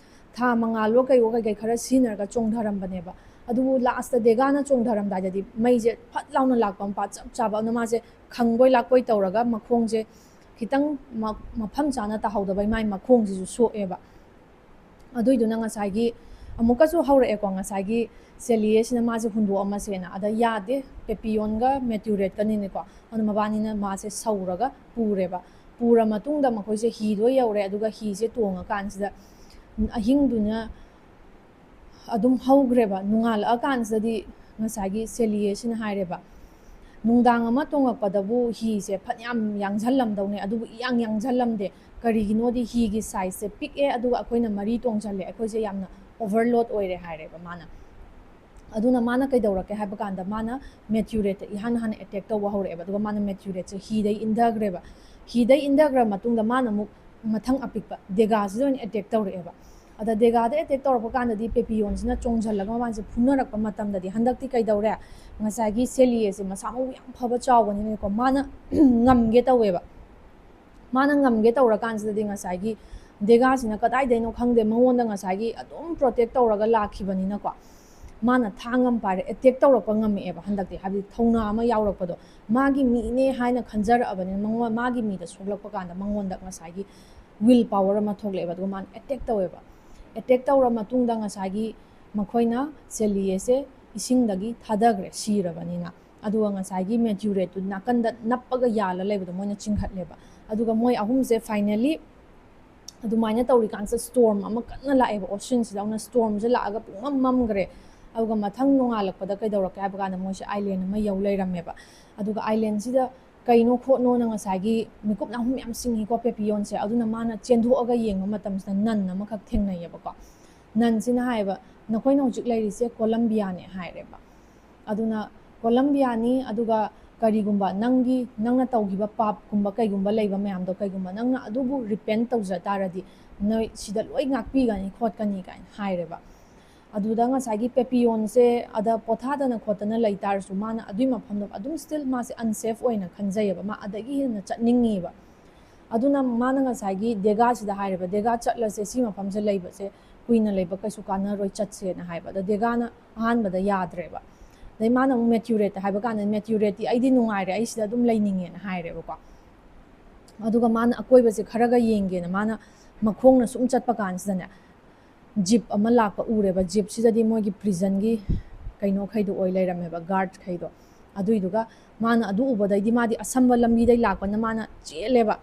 ꯊꯥ ꯃꯉꯥꯜꯂꯣ ꯀꯩꯋꯣ ꯀꯩꯀꯩ ꯈꯔ ꯁꯤꯖꯤꯟꯅꯔꯒ ꯆꯣꯡꯊꯔꯝꯕꯅꯦꯕ꯫ ꯑꯗꯨꯕꯨ ꯂꯥꯁꯇ ꯗꯦꯒꯥꯅ ꯆꯣꯡꯊꯔꯝꯗꯥꯏꯗꯗꯤ ꯃꯩꯁꯦ ꯐꯠ ꯂꯥꯎꯅ ꯂꯥꯛꯄ ꯃꯄꯥ ꯆꯞ ꯆꯥꯕ꯫ ꯑꯗꯨꯅ ꯃꯥꯁꯦ ꯈꯪꯕꯣꯏ ꯂꯥꯛꯄꯣꯏ ꯇꯧꯔꯒ ꯃꯈꯣꯡꯁꯦ ꯈꯤꯇꯪ ꯃ-, ꯃꯐꯝ ꯆꯥꯅ ꯇꯥꯍꯧꯗꯕꯩ ꯃꯥꯏ ꯃꯈꯣꯡꯁꯤꯁꯨ ꯁꯣꯛꯑꯦꯕ꯫ ꯑꯗꯨꯏꯗꯨꯅ ꯉꯁꯥꯏꯒꯤ ꯑꯃꯨꯛꯀꯁꯨ ꯍꯧꯔꯛꯑꯦꯀꯣ, ꯉꯁꯥꯏꯒꯤ ꯁꯦꯂꯤꯌꯦꯁꯤꯅ ꯃꯥꯁꯦ ꯍꯨꯟꯗꯣꯛꯑꯝꯃꯁꯦꯅ꯫ ꯑꯗ ꯌꯥꯗꯦ, ꯄꯦꯄꯤꯌꯣꯟꯒ ꯃꯦꯇ꯭ꯌꯨꯔꯦꯠꯀꯅꯤꯅꯦꯀꯣ꯫ ꯑꯗꯨ ꯃꯕꯥꯅꯤꯅ ꯃꯥꯁꯦ ꯁꯧꯔꯒ ꯄꯨꯔꯦꯕ꯫ ꯄꯨꯔ ꯃꯇꯨꯡꯗ ꯃꯈꯣꯏꯁꯦ ꯍꯤꯗꯣ ꯌꯧꯔꯦ, ꯑꯗꯨꯒ ꯍꯤꯁꯦ ꯇꯣꯡꯉꯀꯥꯟꯁꯤꯗ ꯑꯍꯤꯡꯗꯨꯅ ꯑꯗꯨꯝ ꯍꯧꯈ꯭ꯔꯦꯕ꯫ ꯅꯣꯡꯉꯥꯜꯂꯛꯑꯀꯥꯟꯁꯤꯗꯗꯤ ꯉꯁꯥꯏꯒꯤ ꯁꯦꯂꯤꯌꯦꯁꯤꯅ ꯍꯥꯏꯔꯦꯕ, "ꯅꯨꯡꯗꯥꯡ ꯑꯃ ꯇꯣꯡꯉꯛꯄꯗꯕꯨ ꯍꯤꯁꯦ ꯐꯅꯌꯥꯝ ꯌꯥꯡꯁꯜꯂꯝꯗꯧꯅꯦ, ꯑꯗꯨꯕꯨ ꯏꯌꯥꯡ ꯌꯥꯡꯁꯜꯂꯝꯗꯦ꯫ ꯀꯔꯤꯒꯤꯅꯣꯗꯤ ꯍꯤꯒꯤ ꯁꯥꯏꯖꯁꯦ ꯄꯤꯛꯑꯦ, ꯑꯗꯨꯒ ꯑꯩꯈꯣꯏꯅ ꯃꯔꯤ ꯇꯣꯡꯁꯜꯂꯦ, ꯑꯩꯈꯣꯏꯁꯦ ꯌꯥꯝꯅ ꯑꯣꯚꯔꯂꯣꯗ ꯑꯣꯏꯔꯦ", ꯍꯥꯏꯔꯦꯕ ꯃꯥꯅ꯫ ꯑꯗꯨꯅ ꯃꯥꯅ ꯀꯩꯗꯧꯔꯛꯀꯦ ꯍꯥꯏꯕ ꯀꯥꯟꯗ, ꯃꯥꯅ ꯃꯦꯇ꯭ꯌꯨꯔꯦꯠꯇ ꯏꯍꯥꯟ ꯍꯥꯟꯅ ꯑꯦꯇꯦꯛ ꯇꯧꯕ ꯍꯧꯔꯛꯑꯦꯕ꯫ ꯑꯗꯨꯒ ꯃꯥꯅ ꯃꯦꯇ꯭ꯌꯨꯔꯦꯠꯁꯦ ꯍꯤꯗꯩ ꯏꯟꯊꯈ꯭ꯔꯦꯕ꯫ ꯍꯤꯗꯩ ꯏꯟꯊꯈ꯭ꯔ ꯃꯇꯨꯡꯗ ꯃꯥꯅ ꯑꯃꯨꯛ ꯃꯊꯪ ꯑꯄꯤꯛꯄ ꯗꯦꯒꯥꯁꯤꯗ ꯑꯣꯏꯅ ꯑꯦꯇꯦꯛ ꯇꯧꯔꯛꯑꯦꯕ꯫ ꯑꯗ ꯗꯦꯒꯥꯗ ꯑꯦꯇꯦꯛ ꯇꯧꯔꯛꯄ ꯀꯥꯟꯗꯗꯤ ꯄꯦꯄꯤꯌꯣꯟꯁꯤꯅ ꯆꯣꯡꯁꯤꯜꯂꯒ ꯃꯕꯥꯅꯤꯁꯦ ꯐꯨꯅꯔꯛꯄ ꯃꯇꯝꯗꯗꯤ, ꯍꯟꯗꯛꯇꯤ ꯀꯩꯗꯧꯔꯦ, ꯉꯁꯥꯏꯒꯤ ꯁꯦꯂꯤꯌꯦꯁꯦ ꯃꯁꯥ ꯃꯎ ꯌꯥꯝ ꯐꯕ ꯆꯥꯎꯕꯅꯤꯅꯀꯣ, ꯃꯥꯅ ꯉꯝꯒꯦ ꯇꯧꯋꯦꯕ꯫ ꯃꯥꯅ ꯉꯝꯒꯦ ꯇꯧꯔꯀꯥꯟꯁꯤꯗꯗꯤ ꯉꯁꯥꯏꯒꯤ ꯗꯦꯒꯥꯁꯤꯅ ꯀꯗꯥꯏꯗꯩꯅꯣ ꯈꯪꯗꯦ, ꯃꯉꯣꯟꯗ ꯉꯁꯥꯏꯒꯤ ꯑꯗꯨꯝ ꯄ꯭ꯔꯣꯇꯦꯛ ꯇꯧꯔꯒ ꯂꯥꯛꯈꯤꯕꯅꯤꯅꯀꯣ, ꯃꯥꯅ ꯊꯥꯡ ꯑꯃ ꯄꯥꯏꯔꯦ, ꯑꯦꯇꯦꯛ ꯇꯧꯔꯛꯄ ꯉꯝꯃꯛꯑꯦꯕ ꯍꯟꯗꯛꯇꯤ, ꯍꯥꯏꯕꯗꯤ ꯊꯧꯅꯥ ꯑꯃ ꯌꯥꯎꯔꯛꯄꯗꯣ꯫ ꯃꯥꯒꯤ ꯃꯤꯅꯦ ꯍꯥꯏꯅ ꯈꯟꯖꯔꯛꯑꯕꯅꯤꯅ, ꯃꯉꯣꯟ, ꯃꯥꯒꯤ ꯃꯤꯗ ꯁꯣꯛꯂꯛꯄ ꯀꯥꯟꯗ ꯃꯉꯣꯟꯗ ꯉꯁꯥꯏꯒꯤ ꯋꯤꯜ ꯄꯥꯋꯔ ꯑꯃ ꯊꯣꯛꯂꯛꯑꯦꯕ, ꯑꯗꯨꯒ ꯃꯥꯅ ꯑꯦꯇꯦꯛ ꯇꯧꯋꯦꯕ꯫ ꯑꯦꯇꯦꯛ ꯇꯧꯔ ꯃꯇꯨꯡꯗ ꯉꯁꯥꯏꯒꯤ ꯃꯈꯣꯏꯅ ꯁꯦꯂꯤꯌꯦꯁꯦ ꯏꯁꯤꯡꯗꯒꯤ ꯊꯥꯗꯈ꯭ꯔꯦ, ꯁꯤꯔꯕꯅꯤꯅ꯫ ꯑꯗꯨꯒ ꯉꯁꯥꯏꯒꯤ ꯃꯦꯇ꯭ꯌꯨꯔꯦꯠꯇꯨ ꯅꯥꯀꯟꯗ ꯅꯞꯄꯒ ꯌꯥꯜꯂ ꯂꯩꯕꯗꯣ ꯃꯣꯏꯅ ꯆꯤꯡꯈꯠꯂꯦꯕ꯫ ꯑꯗꯨꯒ ꯃꯣꯏ ꯑꯍꯨꯝꯁꯦ ꯐꯥꯏꯅꯦꯂꯤ ꯑꯗꯨꯃꯥꯏꯅ ꯇꯧꯔꯤꯀꯥꯟꯁꯤꯗ ꯁ꯭ꯇꯣꯔꯝ ꯑꯃ ꯀꯟꯅ ꯂꯥꯛꯑꯦꯕ ꯑꯣꯁꯤꯟꯁꯤꯗ꯫ ꯑꯗꯨꯅ ꯁ꯭ꯇꯣꯔꯝꯁꯦ ꯂꯥꯛꯑꯒ ꯄꯨꯡꯃꯝ ꯃꯝꯈ꯭ꯔꯦ꯫ ꯑꯗꯨꯒ ꯃꯊꯪ ꯅꯣꯡꯉꯥꯜꯂꯛꯄꯗ ꯀꯩꯗꯧꯔꯛꯀꯦ ꯍꯥꯏꯕ ꯀꯥꯟꯗ ꯃꯣꯏꯁꯦ ꯑꯥꯏꯂꯦꯟ ꯑꯃ ꯌꯧ ꯂꯩꯔꯝꯃꯦꯕ꯫ ꯑꯗꯨꯒ ꯑꯥꯏꯂꯦꯟꯁꯤꯗ ꯀꯩꯅꯣ ꯈꯣꯠꯅꯣꯅ ꯉꯁꯥꯏꯒꯤ ꯃꯤꯀꯨꯞꯅ ꯑꯍꯨꯝ ꯌꯥꯝ ꯁꯤꯡꯉꯤꯀꯣ ꯄꯦꯄꯤꯌꯣꯟꯁꯦ꯫ ꯑꯗꯨꯅ ꯃꯥꯅ ꯆꯦꯟꯊꯣꯛꯑꯒ ꯌꯦꯡꯕ ꯃꯇꯝꯁꯤꯗ ꯅꯟ ꯑꯃꯈꯛ ꯊꯦꯡꯅꯩꯌꯦꯕꯀꯣ꯫ ꯅꯟꯁꯤꯅ ꯍꯥꯏꯌꯦꯕ, "ꯅꯈꯣꯏꯅ ꯍꯧꯖꯤꯛ ꯂꯩꯔꯤꯁꯦ ꯀꯣꯂꯝꯕꯤꯌꯥꯅꯦ" ꯍꯥꯏꯔꯦꯕ꯫ ꯑꯗꯨꯅ ꯀꯣꯂꯝꯕꯤꯌꯥꯅꯤ, ꯑꯗꯨꯒ ꯀꯔꯤꯒꯨꯝꯕ ꯅꯪꯒꯤ, ꯅꯪꯅ ꯇꯧꯈꯤꯕ ꯄꯥꯞꯀꯨꯝꯕ ꯀꯩꯒꯨꯝꯕ ꯂꯩꯕ ꯃꯌꯥꯝꯗꯣ, ꯀꯩꯒꯨꯝꯕ ꯅꯪꯅ ꯑꯗꯨꯕꯨ ꯔꯤꯄꯦꯟ ꯇꯧꯖ ꯇꯥꯔꯗꯤ ꯅꯣꯏ ꯁꯤꯗ ꯂꯣꯏ ꯉꯥꯛꯄꯤꯒꯅꯤ ꯈꯣꯠꯀꯅꯤ ꯀꯥꯏꯅ ꯍꯥꯏꯔꯦꯕ꯫ ꯑꯗꯨꯗ ꯉꯁꯥꯏꯒꯤ ꯄꯦꯄꯤꯌꯣꯟꯁꯦ ꯑꯗ ꯄꯣꯊꯥꯗꯅ ꯈꯣꯠꯇꯅ ꯂꯩ ꯇꯥꯔꯁꯨ ꯃꯥꯅ ꯑꯗꯨꯏ ꯃꯐꯝꯗꯣ ꯑꯗꯨꯝ ꯁ꯭ꯇꯤꯜ ꯃꯥꯁꯦ ꯑꯟꯁꯦꯐ ꯑꯣꯏꯅ ꯈꯟꯖꯩꯌꯦꯕ, ꯃꯥ ꯑꯗꯒꯤ ꯍꯦꯟꯅ ꯆꯠꯅꯤꯡꯉꯤꯕ꯫ ꯑꯗꯨꯅ ꯃꯥꯅ ꯉꯁꯥꯏꯒꯤ ꯗꯦꯒꯥꯁꯤꯗ ꯍꯥꯏꯔꯦꯕ, "ꯗꯦꯒꯥ ꯆꯠꯂꯁꯦ, ꯁꯤ ꯃꯐꯝꯁꯦ ꯂꯩꯕꯁꯦ ꯀꯨꯏꯅ ꯂꯩꯕ ꯀꯩꯁꯨ ꯀꯥꯟꯅꯔꯣꯏ, ꯆꯠꯁꯦꯅ" ꯍꯥꯏꯕ꯫ ꯑꯗ ꯗꯦꯒꯥꯅ ꯑꯍꯥꯟꯕꯗ ꯌꯥꯗ꯭ꯔꯦꯕ꯫ ꯑꯗꯩ ꯃꯥꯅ ꯑꯃꯨꯛ ꯃꯦꯇ꯭ꯌꯨꯔꯦꯠꯇ ꯍꯥꯏꯕ ꯀꯥꯟꯗ ꯃꯦꯇ꯭ꯌꯨꯔꯦꯠꯇꯤ "ꯑꯩꯗꯤ ꯅꯨꯡꯉꯥꯏꯔꯦ, ꯑꯩ ꯁꯤꯗ ꯑꯗꯨꯝ ꯂꯩꯅꯤꯡꯉꯦꯅ" ꯍꯥꯏꯔꯦꯕꯀꯣ꯫ ꯑꯗꯨꯒ ꯃꯥꯅ ꯑꯀꯣꯏꯕꯁꯦ ꯈꯔꯒ ꯌꯦꯡꯒꯦꯅ ꯃꯥꯅ ꯃꯈꯣꯡꯅ ꯁꯨꯝ ꯆꯠꯄ ꯀꯥꯟꯁꯤꯗꯅꯦ, ꯖꯤꯞ ꯑꯃ ꯂꯥꯛꯄ ꯎꯔꯦꯕ꯫ ꯖꯤꯞꯁꯤꯗꯗꯤ ꯃꯣꯏꯒꯤ ꯄ꯭ꯔꯤꯖꯟꯒꯤ ꯀꯩꯅꯣꯈꯩꯗꯣ ꯑꯣꯏ ꯂꯩꯔꯝꯃꯦꯕ, ꯒꯥꯔꯗꯈꯩꯗꯣ꯫ ꯑꯗꯨꯏꯗꯨꯒ ꯃꯥꯅ ꯑꯗꯨ ꯎꯕꯗꯩꯗꯤ ꯃꯥꯗꯤ ꯑꯁꯝꯕ ꯂꯝꯕꯤꯗꯩ ꯂꯥꯛꯄꯅ ꯃꯥꯅ ꯆꯦꯜꯂꯦꯕ꯫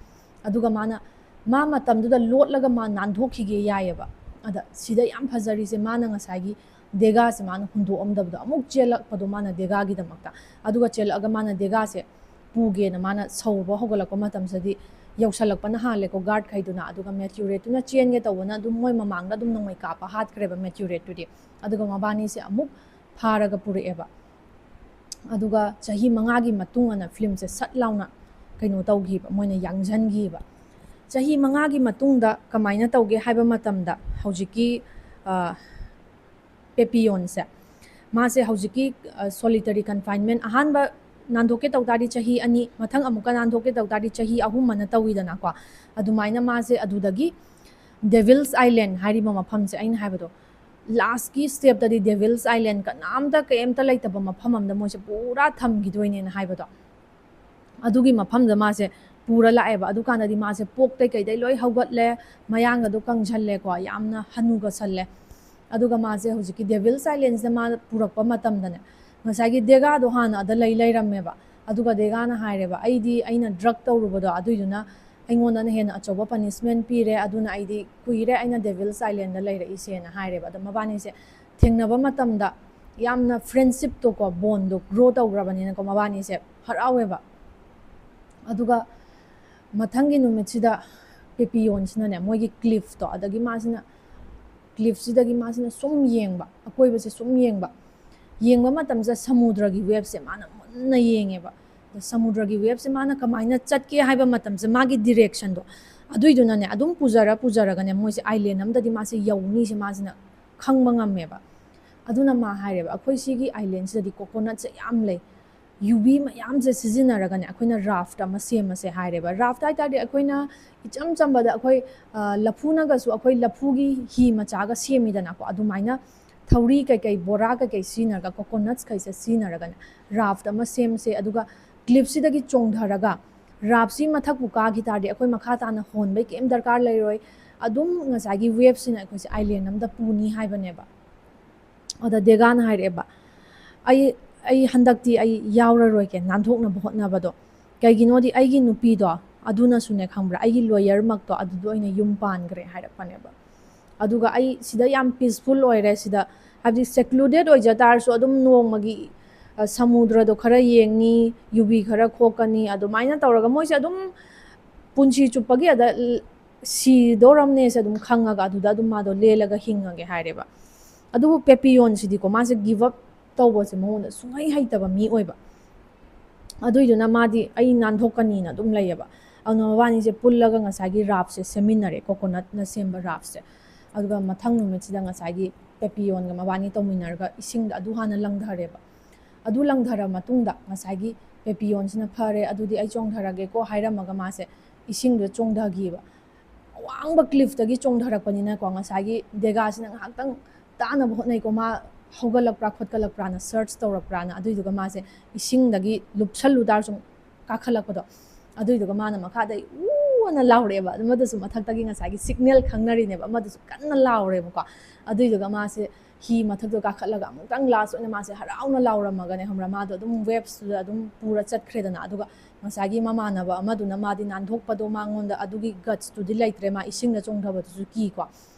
ꯑꯗꯨꯒ ꯃꯥꯅ, ꯃꯥ ꯃꯇꯝꯗꯨꯗ ꯂꯣꯠꯂꯒ ꯃꯥ ꯅꯥꯟꯊꯣꯛꯈꯤꯒꯦ ꯌꯥꯏꯌꯦꯕ꯫ ꯑꯗ ꯁꯤꯗ ꯌꯥꯝ ꯐꯖꯔꯤꯁꯦ ꯃꯥꯅ ꯉꯁꯥꯏꯒꯤ ꯗꯦꯒꯥꯁꯦ ꯃꯥꯅ ꯍꯨꯟꯗꯣꯛꯑꯝꯗꯕꯗꯣ, ꯑꯃꯨꯛ ꯆꯦꯜꯂꯛꯄꯗꯣ ꯃꯥꯅ ꯗꯦꯒꯥꯒꯤꯗꯃꯛꯇ꯫ ꯑꯗꯨꯒ ꯆꯦꯜꯂꯛꯑꯒ ꯃꯥꯅ ꯗꯦꯒꯥꯁꯦ ꯄꯨꯒꯦꯅ ꯃꯥꯅ ꯁꯧꯕ ꯍꯧꯒꯠꯂꯛꯄ ꯃꯇꯝꯁꯤꯗꯗꯤ ꯌꯧꯁꯜꯂꯛꯄꯅ ꯍꯥꯜꯂꯦꯀꯣ ꯒꯥꯔꯗꯈꯩꯗꯨꯅ꯫ ꯑꯗꯨꯒ ꯃꯦꯇ꯭ꯌꯨꯔꯦꯠꯇꯨꯅ ꯆꯦꯟꯒꯦ ꯇꯧꯕꯅ ꯑꯗꯨꯝ ꯃꯣꯏ ꯃꯃꯥꯡꯗ ꯑꯗꯨꯝ ꯅꯣꯡꯃꯩ ꯀꯥꯞꯄ ꯍꯥꯠꯈ꯭ꯔꯦꯕ ꯃꯦꯇ꯭ꯌꯨꯔꯦꯠꯇꯨꯗꯤ꯫ ꯑꯗꯨꯒ ꯃꯕꯥꯅꯤꯁꯦ ꯑꯃꯨꯛ ꯐꯥꯔꯒ ꯄꯨꯔꯛꯑꯦꯕ꯫ ꯑꯗꯨꯒ ꯆꯍꯤ ꯃꯉꯥꯒꯤ ꯃꯇꯨꯡ ꯑꯅ ꯐꯤꯂꯝꯁꯦ ꯁꯠ ꯂꯥꯎꯅ ꯀꯩꯅꯣ ꯇꯧꯈꯤꯕ, ꯃꯣꯏꯅ ꯌꯥꯡꯁꯤꯟꯈꯤꯕ꯫ ꯆꯍꯤ ꯃꯉꯥꯒꯤ ꯃꯇꯨꯡꯗ ꯀꯃꯥꯏꯅ ꯇꯧꯒꯦ ꯍꯥꯏꯕ ꯃꯇꯝꯗ ꯍꯧꯖꯤꯛꯀꯤ, ꯑ, ꯄꯦꯄꯤꯌꯣꯟꯁꯦ, ꯃꯥꯁꯦ ꯍꯧꯖꯤꯛꯀꯤ, ꯑ, ꯁꯣꯂꯤꯇꯔꯤ ꯀꯟꯐꯥꯏꯟꯃꯦꯟ ꯑꯍꯥꯟꯕ ꯅꯥꯟꯊꯣꯛꯀꯦ ꯇꯧ ꯇꯥꯔꯗꯤ ꯆꯍꯤ ꯑꯅꯤ, ꯃꯊꯪ ꯑꯃꯨꯛꯀ ꯅꯥꯟꯊꯣꯛꯀꯦ ꯇꯧ ꯇꯥꯔꯗꯤ ꯆꯍꯤ ꯑꯍꯨꯝ ꯑꯅ ꯇꯧꯋꯤꯗꯅꯀꯣ꯫ ꯑꯗꯨꯃꯥꯏꯅ ꯃꯥꯁꯦ ꯑꯗꯨꯗꯒꯤ Devil's Island ꯍꯥꯏꯔꯤꯕ ꯃꯐꯝꯁꯦ, ꯑꯩꯅ ꯍꯥꯏꯕꯗꯣ, ꯂꯥꯁꯀꯤ ꯁ꯭ꯇꯦꯞꯇꯗꯤ Devil's Island, ꯀꯅꯥꯝꯇ ꯀꯩꯝꯇ ꯂꯩꯇꯕ ꯃꯐꯝ ꯑꯃꯗ ꯃꯣꯏꯁꯦ ꯄꯨꯔꯥ ꯊꯝꯈꯤꯗꯣꯏꯅꯦꯅ ꯍꯥꯏꯕꯗꯣ, ꯑꯗꯨꯒꯤ ꯃꯐꯝꯗ ꯃꯥꯁꯦ ꯄꯨꯔ ꯂꯥꯛꯑꯦꯕ꯫ ꯑꯗꯨꯀꯥꯟꯗꯗꯤ ꯃꯥꯁꯦ ꯄꯣꯛꯇꯩ ꯀꯩꯗꯩ ꯂꯣꯏ ꯍꯧꯒꯠꯂꯦ, ꯃꯌꯥꯡꯒꯗꯣ ꯀꯪꯁꯜꯂꯦꯀꯣ, ꯌꯥꯝꯅ ꯍꯅꯨꯒꯁꯜꯂꯦ꯫ ꯑꯗꯨꯒ ꯃꯥꯁꯦ ꯍꯧꯖꯤꯛꯀꯤ Devil's Islandꯁꯤꯗ ꯃꯥ ꯄꯨꯔꯛꯄ ꯃꯇꯝꯗꯅꯦ, ꯉꯁꯥꯏꯒꯤ ꯗꯦꯒꯥꯗꯣ ꯍꯥꯟꯅ ꯑꯗ ꯂꯩ ꯂꯩꯔꯝꯃꯦꯕ꯫ ꯑꯗꯨꯒ ꯗꯦꯒꯥꯅ ꯍꯥꯏꯔꯦꯕ, "ꯑꯩꯗꯤ ꯑꯩꯅ drug ꯇꯧꯔꯨꯕꯗꯣ ꯑꯗꯨꯏꯗꯨꯅ ꯑꯩꯉꯣꯟꯗꯅ ꯍꯦꯟꯅ ꯑꯆꯧꯕ punishment ꯄꯤꯔꯦ, ꯑꯗꯨꯅ ꯑꯩꯗꯤ ꯀꯨꯏꯔꯦ ꯑꯩꯅ Devil's Islandꯗ ꯂꯩꯔꯛꯏꯁꯦꯅ" ꯍꯥꯏꯔꯦꯕ꯫ ꯑꯗꯣ ꯃꯕꯥꯅꯤꯁꯦ ꯊꯦꯡꯅꯕ ꯃꯇꯝꯗ ꯌꯥꯝꯅ friendshipꯇꯣꯀꯣ, bondꯗꯣ grow ꯇꯧꯈ꯭ꯔꯕꯅꯤꯅꯀꯣ, ꯃꯕꯥꯅꯤꯁꯦ ꯍꯔꯥꯎꯋꯦꯕ꯫ ꯑꯗꯨꯒ ꯃꯊꯪꯒꯤ ꯅꯨꯃꯤꯠꯁꯤꯗ ꯄꯦꯄꯤꯌꯣꯟꯁꯤꯅꯅꯦ, ꯃꯣꯏꯒꯤ cliffꯇꯣ, ꯑꯗꯒꯤ ꯃꯥꯁꯤꯅ cliffꯁꯤꯗꯒꯤ ꯃꯥꯁꯤꯅ ꯁꯨꯝ ꯌꯦꯡꯕ, ꯑꯀꯣꯏꯕꯁꯦ ꯁꯨꯝ ꯌꯦꯡꯕ, ꯌꯦꯡꯕ ꯃꯇꯝꯁꯤꯗ ꯁꯃꯨꯗ꯭ꯔꯒꯤ waveꯁꯦ ꯃꯥꯅ ꯃꯨꯟꯅ ꯌꯦꯡꯉꯦꯕ꯫ ꯑꯗ ꯁꯃꯨꯗ꯭ꯔꯒꯤ waveꯁꯦ ꯃꯥꯅ ꯀꯃꯥꯏꯅ ꯆꯠꯀꯦ ꯍꯥꯏꯕ ꯃꯇꯝꯁꯦ, ꯃꯥꯒꯤ directionꯗꯣ, ꯑꯗꯨꯏꯗꯨꯅꯅꯦ, ꯑꯗꯨꯝ ꯄꯨꯖꯔ ꯄꯨꯖꯔꯒꯅꯦ, ꯃꯣꯏꯁꯦ island ꯑꯃꯗꯗꯤ ꯃꯥꯁꯦ ꯌꯧꯅꯤꯁꯦ ꯃꯥꯁꯤꯅ ꯈꯪꯕ ꯉꯝꯃꯦꯕ꯫ ꯑꯗꯨꯅ ꯃꯥ ꯍꯥꯏꯔꯦꯕ, "ꯑꯩꯈꯣꯏ ꯁꯤꯒꯤ islandꯁꯤꯗꯗꯤ coconutꯁꯦ ꯌꯥꯝ ꯂꯩ, ꯌꯨꯕꯤ ꯃꯌꯥꯝꯁꯦ ꯁꯤꯖꯤꯟꯅꯔꯒꯅꯦ, ꯑꯩꯈꯣꯏꯅ raft ꯑꯃ ꯁꯦꯝꯃꯁꯦ" ꯍꯥꯏꯔꯦꯕ꯫ Raft ꯍꯥꯏ ꯇꯥꯔꯗꯤ ꯑꯩꯈꯣꯏꯅ ꯏꯆꯝ ꯆꯝꯕꯗ ꯑꯩꯈꯣꯏ, ꯑ, ꯂꯐꯨꯅꯒꯁꯨ, ꯑꯩꯈꯣꯏ ꯂꯐꯨꯒꯤ ꯍꯤ ꯃꯆꯥꯒ ꯁꯦꯝꯃꯤꯗꯅꯀꯣ, ꯑꯗꯨꯃꯥꯏꯅ ꯊꯧꯔꯤ ꯀꯩꯀꯩ, ꯕꯣꯔꯥ ꯀꯩꯀꯩ ꯁꯤꯖꯤꯟꯅꯔꯒ, coconutsꯈꯩꯁꯦ ꯁꯤꯖꯤꯟꯅꯔꯒꯅꯦ, raft ꯑꯃ ꯁꯦꯝꯁꯦ꯫ ꯑꯗꯨꯒ cliffꯁꯤꯗꯒꯤ ꯆꯣꯡꯊꯔꯒ raftꯁꯤ ꯃꯊꯛꯄꯨ ꯀꯥꯈꯤ ꯇꯥꯔꯗꯤ, ꯑꯩꯈꯣꯏ ꯃꯈꯥ ꯇꯥꯅ ꯍꯣꯟꯕꯩ ꯀꯩꯝ ꯗꯔꯀꯥꯔ ꯂꯩꯔꯣꯏ꯫ ꯑꯗꯨꯝ ꯉꯁꯥꯏꯒꯤ waveꯁꯤꯅ ꯑꯩꯈꯣꯏꯁꯦ island ꯑꯃꯗ ꯄꯨꯅꯤ ꯍꯥꯏꯕꯅꯦꯕ꯫ ꯑꯗ ꯗꯦꯒꯥꯅ ꯍꯥꯏꯔꯛꯑꯦꯕ, "ꯑꯩ, ꯑꯩ ꯍꯟꯗꯛꯇꯤ ꯑꯩ ꯌꯥꯎꯔꯔꯣꯏꯒꯦ ꯅꯥꯟꯊꯣꯛꯅꯕ ꯍꯣꯠꯅꯕꯗꯣ꯫ ꯀꯩꯒꯤꯅꯣꯗꯤ ꯑꯩꯒꯤ ꯅꯨꯄꯤꯗꯣ ꯑꯗꯨꯅꯁꯨꯅꯦ, ꯈꯪꯕ꯭ꯔꯥ, ꯑꯩꯒꯤ lawyerꯃꯛꯇꯣ ꯑꯗꯨꯗ ꯑꯣꯏꯅ ꯌꯨꯝ ꯄꯥꯟꯈ꯭ꯔꯦ" ꯍꯥꯏꯔꯛꯄꯅꯦꯕ꯫ ꯑꯗꯨꯒ "ꯑꯩ ꯁꯤꯗ ꯌꯥꯝ peaceful ꯑꯣꯏꯔꯦ, ꯁꯤꯗ ꯍꯥꯏꯕꯗꯤ secluded ꯑꯣꯏꯖ ꯇꯥꯔꯁꯨ ꯑꯗꯨꯝ ꯅꯣꯡꯃꯒꯤ, ꯑ, ꯁꯃꯨꯗ꯭ꯔꯗꯣ ꯈꯔ ꯌꯦꯡꯅꯤ, ꯌꯨꯕꯤ ꯈꯔ ꯈꯣꯛꯀꯅꯤ, ꯑꯗꯨꯃꯥꯏꯅ ꯇꯧꯔꯒ ꯃꯣꯏꯁꯦ ꯑꯗꯨꯝ ꯄꯨꯟꯁꯤ ꯆꯨꯞꯄꯒꯤ ꯑꯗ ꯁꯤꯗꯣꯔꯝꯅꯦꯁꯦ ꯑꯗꯨꯝ ꯈꯪꯉꯒ ꯑꯗꯨꯗ ꯑꯗꯨꯝ ꯃꯥꯗꯣ ꯂꯦꯜꯂꯒ ꯍꯤꯡꯉꯒꯦ" ꯍꯥꯏꯔꯦꯕ꯫ ꯑꯗꯨꯕꯨ ꯄꯦꯄꯤꯌꯣꯟꯁꯤꯗꯤꯀꯣ, ꯃꯥꯁꯦ give up ꯇꯧꯕꯁꯦ ꯃꯉꯣꯟꯗ ꯁꯨꯡꯍꯩ ꯍꯩꯇꯕ ꯃꯤ ꯑꯣꯏꯕ꯫ ꯑꯗꯨꯏꯗꯨꯅ ꯃꯥꯗꯤ "ꯑꯩ ꯅꯥꯟꯊꯣꯛꯀꯅꯤꯅ" ꯑꯗꯨꯝ ꯂꯩꯌꯦꯕ꯫ ꯑꯗꯨꯅ ꯃꯕꯥꯅꯤꯁꯦ ꯄꯨꯜꯂꯒ ꯉꯁꯥꯏꯒꯤ raftꯁꯦ ꯁꯦꯝꯃꯤꯟꯅꯔꯦ, coconutꯅ ꯁꯦꯝꯕ raftꯁꯦ꯫ ꯑꯗꯨꯒ ꯃꯊꯪ ꯅꯨꯃꯤꯠꯁꯤꯗ ꯉꯁꯥꯏꯒꯤ ꯄꯦꯄꯤꯌꯣꯟꯒ ꯃꯕꯥꯅꯤ ꯇꯧꯃꯤꯟꯅꯔꯒ ꯏꯁꯤꯡꯗ ꯑꯗꯨ ꯍꯥꯟꯅ ꯂꯪꯊꯔꯦꯕ꯫ ꯑꯗꯨ ꯂꯪꯊꯔ ꯃꯇꯨꯡꯗ ꯉꯁꯥꯏꯒꯤ ꯄꯦꯄꯤꯌꯣꯟꯁꯤꯅ "ꯐꯔꯦ, ꯑꯗꯨꯗꯤ ꯑꯩ ꯆꯣꯡꯊꯔꯒꯦꯀꯣ" ꯍꯥꯏꯔꯝꯃꯒ ꯃꯥꯁꯦ ꯏꯁꯤꯡꯗ ꯆꯣꯡꯊꯈꯤꯕ꯫ ꯑꯋꯥꯡꯕ ꯀ꯭ꯂꯤꯐꯇꯒꯤ ꯆꯣꯡꯊꯔꯛꯄꯅꯤꯅꯀꯣ, ꯉꯁꯥꯏꯒꯤ ꯗꯦꯒꯥꯁꯤꯅ ꯉꯥꯏꯍꯥꯛꯇꯪ ꯇꯥꯅꯕ ꯍꯣꯠꯅꯩꯀꯣ, ꯃꯥ ꯍꯧꯒꯠꯂꯛꯄ꯭ꯔꯥ ꯈꯣꯠꯀꯠꯂꯛꯄ꯭ꯔꯥꯅ, ꯁꯔꯆ ꯇꯧꯔꯛꯄ꯭ꯔꯥꯅ꯫ ꯑꯗꯨꯏꯗꯨꯒ ꯃꯥꯁꯦ ꯏꯁꯤꯡꯗꯒꯤ ꯂꯨꯞꯁꯜꯂꯨ ꯇꯥꯔꯁꯨ ꯀꯥꯈꯠꯂꯛꯄꯗꯣ, ꯑꯗꯨꯏꯗꯨꯒ ꯃꯥꯅ ꯃꯈꯥꯗꯩ "ꯎ" ꯑꯅ ꯂꯥꯎꯔꯛꯑꯦꯕ꯫ ꯑꯃꯗꯨꯁꯨ ꯃꯊꯛꯇꯒꯤ ꯉꯁꯥꯏꯒꯤ ꯁꯤꯒꯅꯦꯜ ꯈꯪꯅꯔꯤꯅꯦꯕ, ꯑꯃꯗꯨꯁꯨ ꯀꯟꯅ ꯂꯥꯎꯔꯦꯕꯀꯣ꯫ ꯑꯗꯨꯏꯗꯨꯒ ꯃꯥꯁꯦ ꯍꯤ ꯃꯊꯛꯇ ꯀꯥꯈꯠꯂꯒ ꯑꯃꯨꯛꯇꯪ ꯂꯥꯁ ꯑꯣꯏꯅ ꯃꯥꯁꯦ ꯍꯔꯥꯎꯅ ꯂꯥꯎꯔꯝꯃꯒꯅꯦ, ꯈꯪꯕ꯭ꯔꯥ, ꯃꯥꯗꯣ ꯑꯗꯨꯝ ꯋꯦꯞꯁꯇꯨꯗ ꯑꯗꯨꯝ ꯄꯨꯔ ꯆꯠꯈ꯭ꯔꯦꯗꯅ꯫ ꯑꯗꯨꯒ ꯉꯁꯥꯏꯒꯤ ꯃꯃꯥꯟꯅꯕ ꯑꯃꯗꯨꯅ ꯃꯥꯗꯤ ꯅꯥꯟꯊꯣꯛꯄꯗꯣ ꯃꯉꯣꯟꯗ ꯑꯗꯨꯒꯤ ꯒꯠꯁꯇꯨꯗꯤ ꯂꯩꯇ꯭ꯔꯦ, ꯃꯥ ꯏꯁꯤꯡꯗ ꯆꯣꯡꯊꯕꯗꯨꯁꯨ ꯀꯤꯀꯣ꯫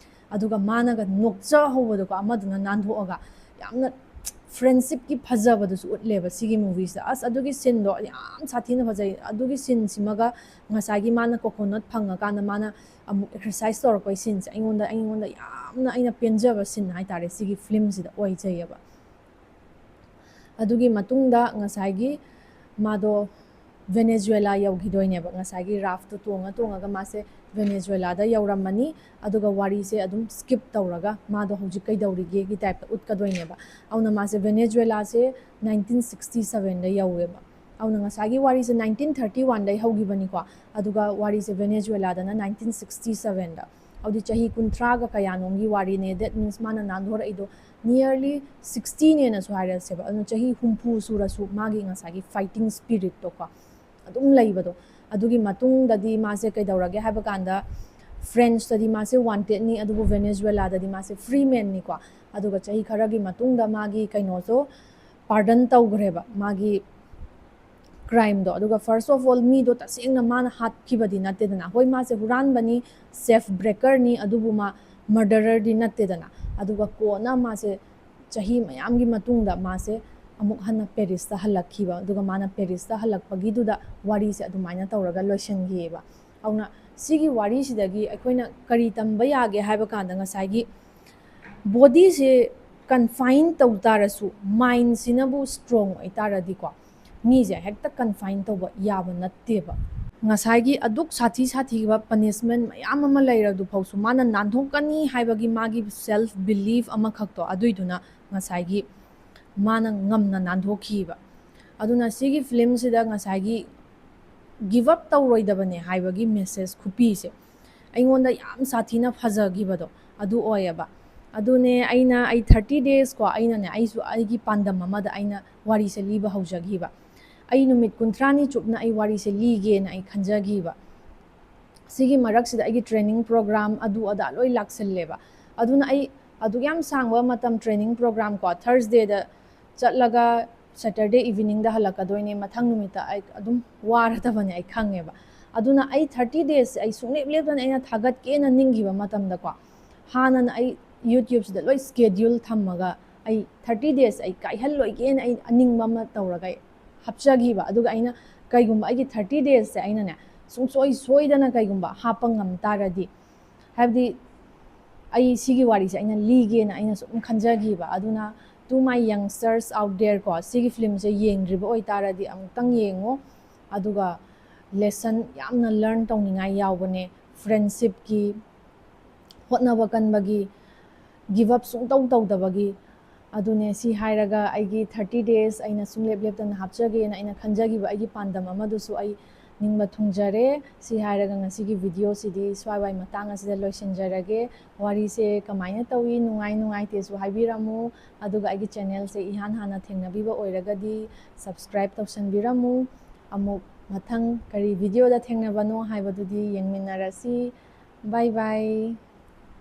ꯑꯗꯨꯒ ꯃꯥꯅꯒ ꯅꯣꯛꯆꯍꯧꯕꯗꯣꯀꯣ, ꯑꯃꯗꯨꯅ ꯅꯥꯟꯊꯣꯛꯑꯒ, ꯌꯥꯝꯅ ꯐ꯭ꯔꯦꯟꯁꯤꯞꯀꯤ ꯐꯖꯕꯗꯨꯁꯨ ꯎꯠꯂꯦꯕ ꯁꯤꯒꯤ ꯃꯨꯚꯤꯁꯤꯗ꯫ ꯑꯁ, ꯑꯗꯨꯒꯤ ꯁꯤꯟꯗꯣ ꯌꯥꯝ ꯁꯥꯊꯤꯅ ꯐꯖꯩ꯫ ꯑꯗꯨꯒꯤ ꯁꯤꯟꯁꯤꯃꯒ ꯉꯁꯥꯏꯒꯤ ꯃꯥꯅ ꯀꯣꯀꯣꯅꯠ ꯐꯪꯉꯀꯥꯟꯗ ꯃꯥꯅ ꯑꯃꯨꯛ ꯑꯦꯛꯁꯔꯁꯥꯏꯁ ꯇꯧꯔꯛꯄꯒꯤ ꯁꯤꯟꯁꯦ ꯑꯩꯉꯣꯟꯗ, ꯑꯩꯉꯣꯟꯗ ꯌꯥꯝꯅ ꯑꯩꯅ ꯄꯦꯟꯖꯕ ꯁꯤꯟ ꯍꯥꯏꯇꯥꯔꯦ, ꯁꯤꯒꯤ ꯐꯤꯂꯝꯁꯤꯗ ꯑꯣꯏꯖꯩꯌꯦꯕ꯫ ꯑꯗꯨꯒꯤ ꯃꯇꯨꯡꯗ ꯉꯁꯥꯏꯒꯤ ꯃꯥꯗꯣ ꯚꯦꯅꯦꯖꯨꯋꯦꯂꯥ ꯌꯧꯈꯤꯗꯣꯏꯅꯦꯕ꯫ ꯉꯁꯥꯏꯒꯤ ꯔꯥꯐꯇꯨ ꯇꯣꯡꯉ ꯇꯣꯡꯉꯒ ꯃꯥꯁꯦ ꯚꯦꯅꯦꯖꯨꯋꯦꯂꯥꯗ ꯌꯧꯔꯝꯃꯅꯤ, ꯑꯗꯨꯒ ꯋꯥꯔꯤꯁꯦ ꯑꯗꯨꯝ ꯁ꯭ꯀꯤꯞ ꯇꯧꯔꯒ ꯃꯥꯗꯣ ꯍꯧꯖꯤꯛ ꯀꯩꯗꯧꯔꯤꯒꯦꯒꯤ ꯇꯥꯏꯞꯇ ꯎꯠꯀꯗꯣꯏꯅꯦꯕ꯫ ꯑꯗꯨꯅ ꯃꯥꯁꯦ ꯚꯦꯅꯦꯖꯨꯋꯦꯂꯥꯁꯦ ꯅꯥꯏꯟꯇꯤꯟ ꯁꯤꯛꯁꯇꯤ ꯁꯚꯦꯟꯗ ꯌꯧꯋꯦꯕ꯫ ꯑꯗꯨꯅ ꯉꯁꯥꯏꯒꯤ ꯋꯥꯔꯤꯁꯦ ꯅꯥꯏꯟꯇꯤꯟ ꯊꯥꯔꯇꯤ ꯋꯥꯟꯗꯩ ꯍꯧꯈꯤꯕꯅꯤꯀꯣ, ꯑꯗꯨꯒ ꯋꯥꯔꯤꯁꯦ ꯚꯦꯅꯦꯖꯨꯋꯦꯂꯥꯗꯅ ꯅꯥꯏꯟꯇꯤꯟ ꯁꯤꯛꯁꯇꯤ ꯁꯚꯦꯟꯗ꯫ ꯑꯗꯨꯗꯤ ꯆꯍꯤ ꯀꯨꯟꯊ꯭ꯔꯥꯒ ꯀꯌꯥꯅꯣꯝꯒꯤ ꯋꯥꯔꯤꯅꯦ, that means ꯃꯥꯅ ꯅꯥꯟꯊꯣꯔꯛꯏꯗꯣ nearly sixtyꯅꯦꯅꯁꯨ ꯍꯥꯏꯔꯁꯦꯕ꯫ ꯑꯗꯨꯅ ꯆꯍꯤ ꯍꯨꯝꯐꯨ ꯁꯨꯔꯁꯨ ꯃꯥꯒꯤ ꯉꯁꯥꯏꯒꯤ ꯐꯥꯏꯇꯤꯡ ꯁ꯭ꯄꯤꯔꯤꯠꯇꯣꯀꯣ ꯑꯗꯨꯝ ꯂꯩꯕꯗꯣ꯫ ꯑꯗꯨꯒꯤ ꯃꯇꯨꯡꯗꯗꯤ ꯃꯥꯁꯦ ꯀꯩꯗꯧꯔꯒꯦ ꯍꯥꯏꯕ ꯀꯥꯟꯗ, ꯐ꯭ꯔꯦꯟꯁꯇꯗꯤ ꯃꯥꯁꯦ ꯋꯥꯟꯇꯦꯠꯅꯤ, ꯑꯗꯨꯕꯨ ꯚꯦꯅꯦꯖꯨꯋꯦꯂꯥꯗꯗꯤ ꯃꯥꯁꯦ ꯐ꯭ꯔꯤ ꯃꯦꯟꯅꯤꯀꯣ꯫ ꯑꯗꯨꯒ ꯆꯍꯤ ꯈꯔꯒꯤ ꯃꯇꯨꯡꯗ ꯃꯥꯒꯤ ꯀꯩꯅꯣꯁꯨ ꯄꯥꯔꯗꯟ ꯇꯧꯈ꯭ꯔꯦꯕ, ꯃꯥꯒꯤ ꯀ꯭ꯔꯥꯏꯝꯗꯣ꯫ ꯑꯗꯨꯒ first of all, ꯃꯤꯗꯣ ꯇꯁꯦꯡꯅ ꯃꯥꯅ ꯍꯥꯠꯈꯤꯕꯗꯤ ꯅꯠꯇꯦꯗꯅ꯫ ꯍꯣꯏ, ꯃꯥꯁꯦ ꯍꯨꯔꯥꯟꯕꯅꯤ, ꯁꯦꯐ ꯕ꯭ꯔꯦꯀꯔꯅꯤ, ꯑꯗꯨꯕꯨ ꯃꯥ ꯃꯔꯗꯔꯔꯗꯤ ꯅꯠꯇꯦꯗꯅ꯫ ꯑꯗꯨꯒ ꯀꯣꯟꯅ ꯃꯥꯁꯦ ꯆꯍꯤ ꯃꯌꯥꯝꯒꯤ ꯃꯇꯨꯡꯗ ꯃꯥꯁꯦ ꯑꯃꯨꯛ ꯍꯟꯅ ꯄꯦꯔꯤꯁꯇ ꯍꯜꯂꯛꯈꯤꯕ꯫ ꯑꯗꯨꯒ ꯃꯥꯅ ꯄꯦꯔꯤꯁꯇ ꯍꯜꯂꯛꯄꯒꯤꯗꯨꯗ ꯋꯥꯔꯤꯁꯦ ꯑꯗꯨꯃꯥꯏꯅ ꯇꯧꯔꯒ ꯂꯣꯏꯁꯤꯟꯈꯤꯑꯕ꯫ ꯑꯗꯨꯅ ꯁꯤꯒꯤ ꯋꯥꯔꯤꯁꯤꯗꯒꯤ ꯑꯩꯈꯣꯏꯅ ꯀꯔꯤ ꯇꯝꯕ ꯌꯥꯒꯦ ꯍꯥꯏꯕ ꯀꯥꯟꯗ, ꯉꯁꯥꯏꯒꯤ ꯕꯣꯗꯤꯁꯦ ꯀꯟꯐꯥꯏꯟ ꯇꯧ ꯇꯥꯔꯁꯨ, ꯃꯥꯏꯟꯁꯤꯅꯕꯨ ꯁ꯭ꯇꯔꯣꯡ ꯑꯣꯏꯇꯥꯔꯗꯤꯀꯣ, ꯃꯤꯁꯦ ꯍꯦꯛꯇ ꯀꯟꯐꯥꯏꯟ ꯇꯧꯕ ꯌꯥꯕ ꯅꯠꯇꯦꯕ꯫ ꯉꯁꯥꯏꯒꯤ ꯑꯗꯨꯛ ꯁꯥꯊꯤ ꯁꯥꯊꯤꯕ ꯄꯅꯤꯁꯃꯦꯟ ꯃꯌꯥꯝ ꯑꯃ ꯂꯩꯔꯗꯨ ꯐꯥꯎꯁꯨ, ꯃꯥꯅ ꯅꯥꯟꯊꯣꯛꯀꯅꯤ ꯍꯥꯏꯕꯒꯤ ꯃꯥꯒꯤ ꯁꯦꯜꯐ ꯕꯤꯂꯤꯐ ꯑꯃꯈꯛꯇꯣ, ꯑꯗꯨꯏꯗꯨꯅ ꯉꯁꯥꯏꯒꯤ ꯃꯥꯅ ꯉꯝꯅ ꯅꯥꯟꯊꯣꯛꯈꯤꯕ꯫ ꯑꯗꯨꯅ ꯁꯤꯒꯤ ꯐꯤꯂꯝꯁꯤꯗ ꯉꯁꯥꯏꯒꯤ give up ꯇꯧꯔꯣꯏꯗꯕꯅꯦ ꯍꯥꯏꯕꯒꯤ message ꯈꯨꯄꯤꯁꯦ ꯑꯩꯉꯣꯟꯗ ꯌꯥꯝ ꯁꯥꯊꯤꯅ ꯐꯖꯈꯤꯕꯗꯣ ꯑꯗꯨ ꯑꯣꯏꯌꯦꯕ꯫ ꯑꯗꯨꯅꯦ ꯑꯩꯅ, ꯑꯩ thirty days ꯀꯣ, ꯑꯩꯅꯅꯦ, ꯑꯩꯁꯨ ꯑꯩꯒꯤ ꯄꯥꯟꯗꯝ ꯑꯃꯗ ꯑꯩꯅ ꯋꯥꯔꯤꯁꯦ ꯂꯤꯕ ꯍꯧꯖꯈꯤꯕ꯫ ꯑꯩ ꯅꯨꯃꯤꯠ ꯀꯨꯟꯊ꯭ꯔꯥꯅꯤ ꯆꯨꯞꯅ ꯑꯩ ꯋꯥꯔꯤꯁꯦ ꯂꯤꯒꯦꯅ ꯑꯩ ꯈꯟꯖꯈꯤꯕ꯫ ꯁꯤꯒꯤ ꯃꯔꯛꯁꯤꯗ ꯑꯩꯒꯤ training program ꯑꯗꯨ ꯑꯗꯥ ꯂꯣꯏ ꯂꯥꯛꯁꯜꯂꯦꯕ꯫ ꯑꯗꯨꯅ ꯑꯩ ꯑꯗꯨꯛ ꯌꯥꯝ ꯁꯥꯡꯕ ꯃꯇꯝ training program ꯀꯣ, Thursdayꯗ ꯆꯠꯂꯒ Saturday eveningꯗ ꯍꯜꯂꯛꯀꯗꯣꯏꯅꯦ, ꯃꯊꯪ ꯅꯨꯃꯤꯠꯇ ꯑꯩ ꯑꯗꯨꯝ ꯋꯥꯔꯗꯕꯅꯦ ꯑꯩ ꯈꯪꯉꯦꯕ꯫ ꯑꯗꯨꯅ ꯑꯩ thirty days ꯑꯩ ꯁꯨꯡꯂꯦꯞ ꯂꯦꯞꯇꯅ ꯑꯩꯅ ꯊꯥꯒꯠꯀꯦꯅ ꯅꯤꯡꯈꯤꯕ ꯃꯇꯝꯗꯀꯣ, ꯍꯥꯟꯅꯅ ꯑꯩ YouTubeꯁꯤꯗ ꯂꯣꯏ schedule ꯊꯝꯃꯒ ꯑꯩ thirty days ꯑꯩ ꯀꯥꯏꯍꯜꯂꯣꯏꯒꯦꯅ ꯑꯩ ꯑꯅꯤꯡꯕ ꯑꯃ ꯇꯧꯔꯒ ꯑꯩ ꯍꯥꯞꯆꯈꯤꯕ꯫ ꯑꯗꯨꯒ ꯑꯩꯅ ꯀꯩꯒꯨꯝꯕ ꯑꯩꯒꯤ thirty daysꯁꯦ ꯑꯩꯅꯅꯦ ꯁꯨꯡꯁꯣꯏ ꯁꯣꯏꯗꯅ ꯀꯩꯒꯨꯝꯕ ꯍꯥꯞꯄ ꯉꯝ ꯇꯥꯔꯗꯤ, ꯍꯥꯏꯕꯗꯤ ꯑꯩ ꯁꯤꯒꯤ ꯋꯥꯔꯤꯁꯦ ꯑꯩꯅ ꯂꯤꯒꯦꯅ ꯑꯩꯅ ꯁꯨꯝ ꯈꯟꯖꯈꯤꯕ꯫ ꯑꯗꯨꯅ to my youngsters out there ꯀꯣ, ꯁꯤꯒꯤ ꯐꯤꯂꯝꯁꯦ ꯌꯦꯡꯗ꯭ꯔꯤꯕ ꯑꯣꯏꯇꯥꯔꯗꯤ ꯑꯃꯨꯛꯇꯪ ꯌꯦꯡꯉꯣ꯫ ꯑꯗꯨꯒ lesson ꯌꯥꯝꯅ learn ꯇꯧꯅꯤꯡꯉꯥꯏ ꯌꯥꯎꯕꯅꯦ, friendshipꯀꯤ, ꯍꯣꯠꯅꯕ ꯀꯟꯕꯒꯤ, give up ꯁꯨꯡꯇꯧ ꯇꯧꯗꯕꯒꯤ꯫ ꯑꯗꯨꯅꯦ, ꯁꯤ ꯍꯥꯏꯔꯒ ꯑꯩꯒꯤ thirty days ꯑꯩꯅ ꯁꯨꯡꯂꯦꯞ ꯂꯦꯞꯇꯅ ꯍꯥꯞꯆꯒꯦꯅ ꯑꯩꯅ ꯈꯟꯖꯈꯤꯕ ꯑꯩꯒꯤ ꯄꯥꯟꯗꯝ ꯑꯃꯗꯨꯁꯨ ꯑꯩ ꯅꯤꯡꯕ ꯊꯨꯡꯖꯔꯦ꯫ ꯁꯤ ꯍꯥꯏꯔꯒ ꯉꯁꯤꯒꯤ videoꯁꯤꯗꯤ ꯁ꯭ꯋꯥꯏꯋꯥꯏ ꯃꯇꯥꯡ ꯑꯁꯤꯗ ꯂꯣꯏꯁꯤꯟꯖꯔꯒꯦ꯫ ꯋꯥꯔꯤꯁꯦ ꯀꯃꯥꯏꯅ ꯇꯧꯏ, ꯅꯨꯡꯉꯥꯏ ꯅꯨꯡꯉꯥꯏꯇꯦꯁꯨ ꯍꯥꯏꯕꯤꯔꯝꯃꯨ꯫ ꯑꯗꯨꯒ ꯑꯩꯒꯤ channelꯁꯦ ꯏꯍꯥꯟ ꯍꯥꯟꯅ ꯊꯦꯡꯅꯕꯤꯕ ꯑꯣꯏꯔꯒꯗꯤ subscribe ꯇꯧꯁꯟꯕꯤꯔꯝꯃꯨ꯫ ꯑꯃꯨꯛ ꯃꯊꯪ ꯀꯔꯤ videoꯗ ꯊꯦꯡꯅꯕꯅꯣ ꯍꯥꯏꯕꯗꯨꯗꯤ ꯌꯦꯡꯃꯤꯟꯅꯔꯁꯤ꯫ Bye bye꯫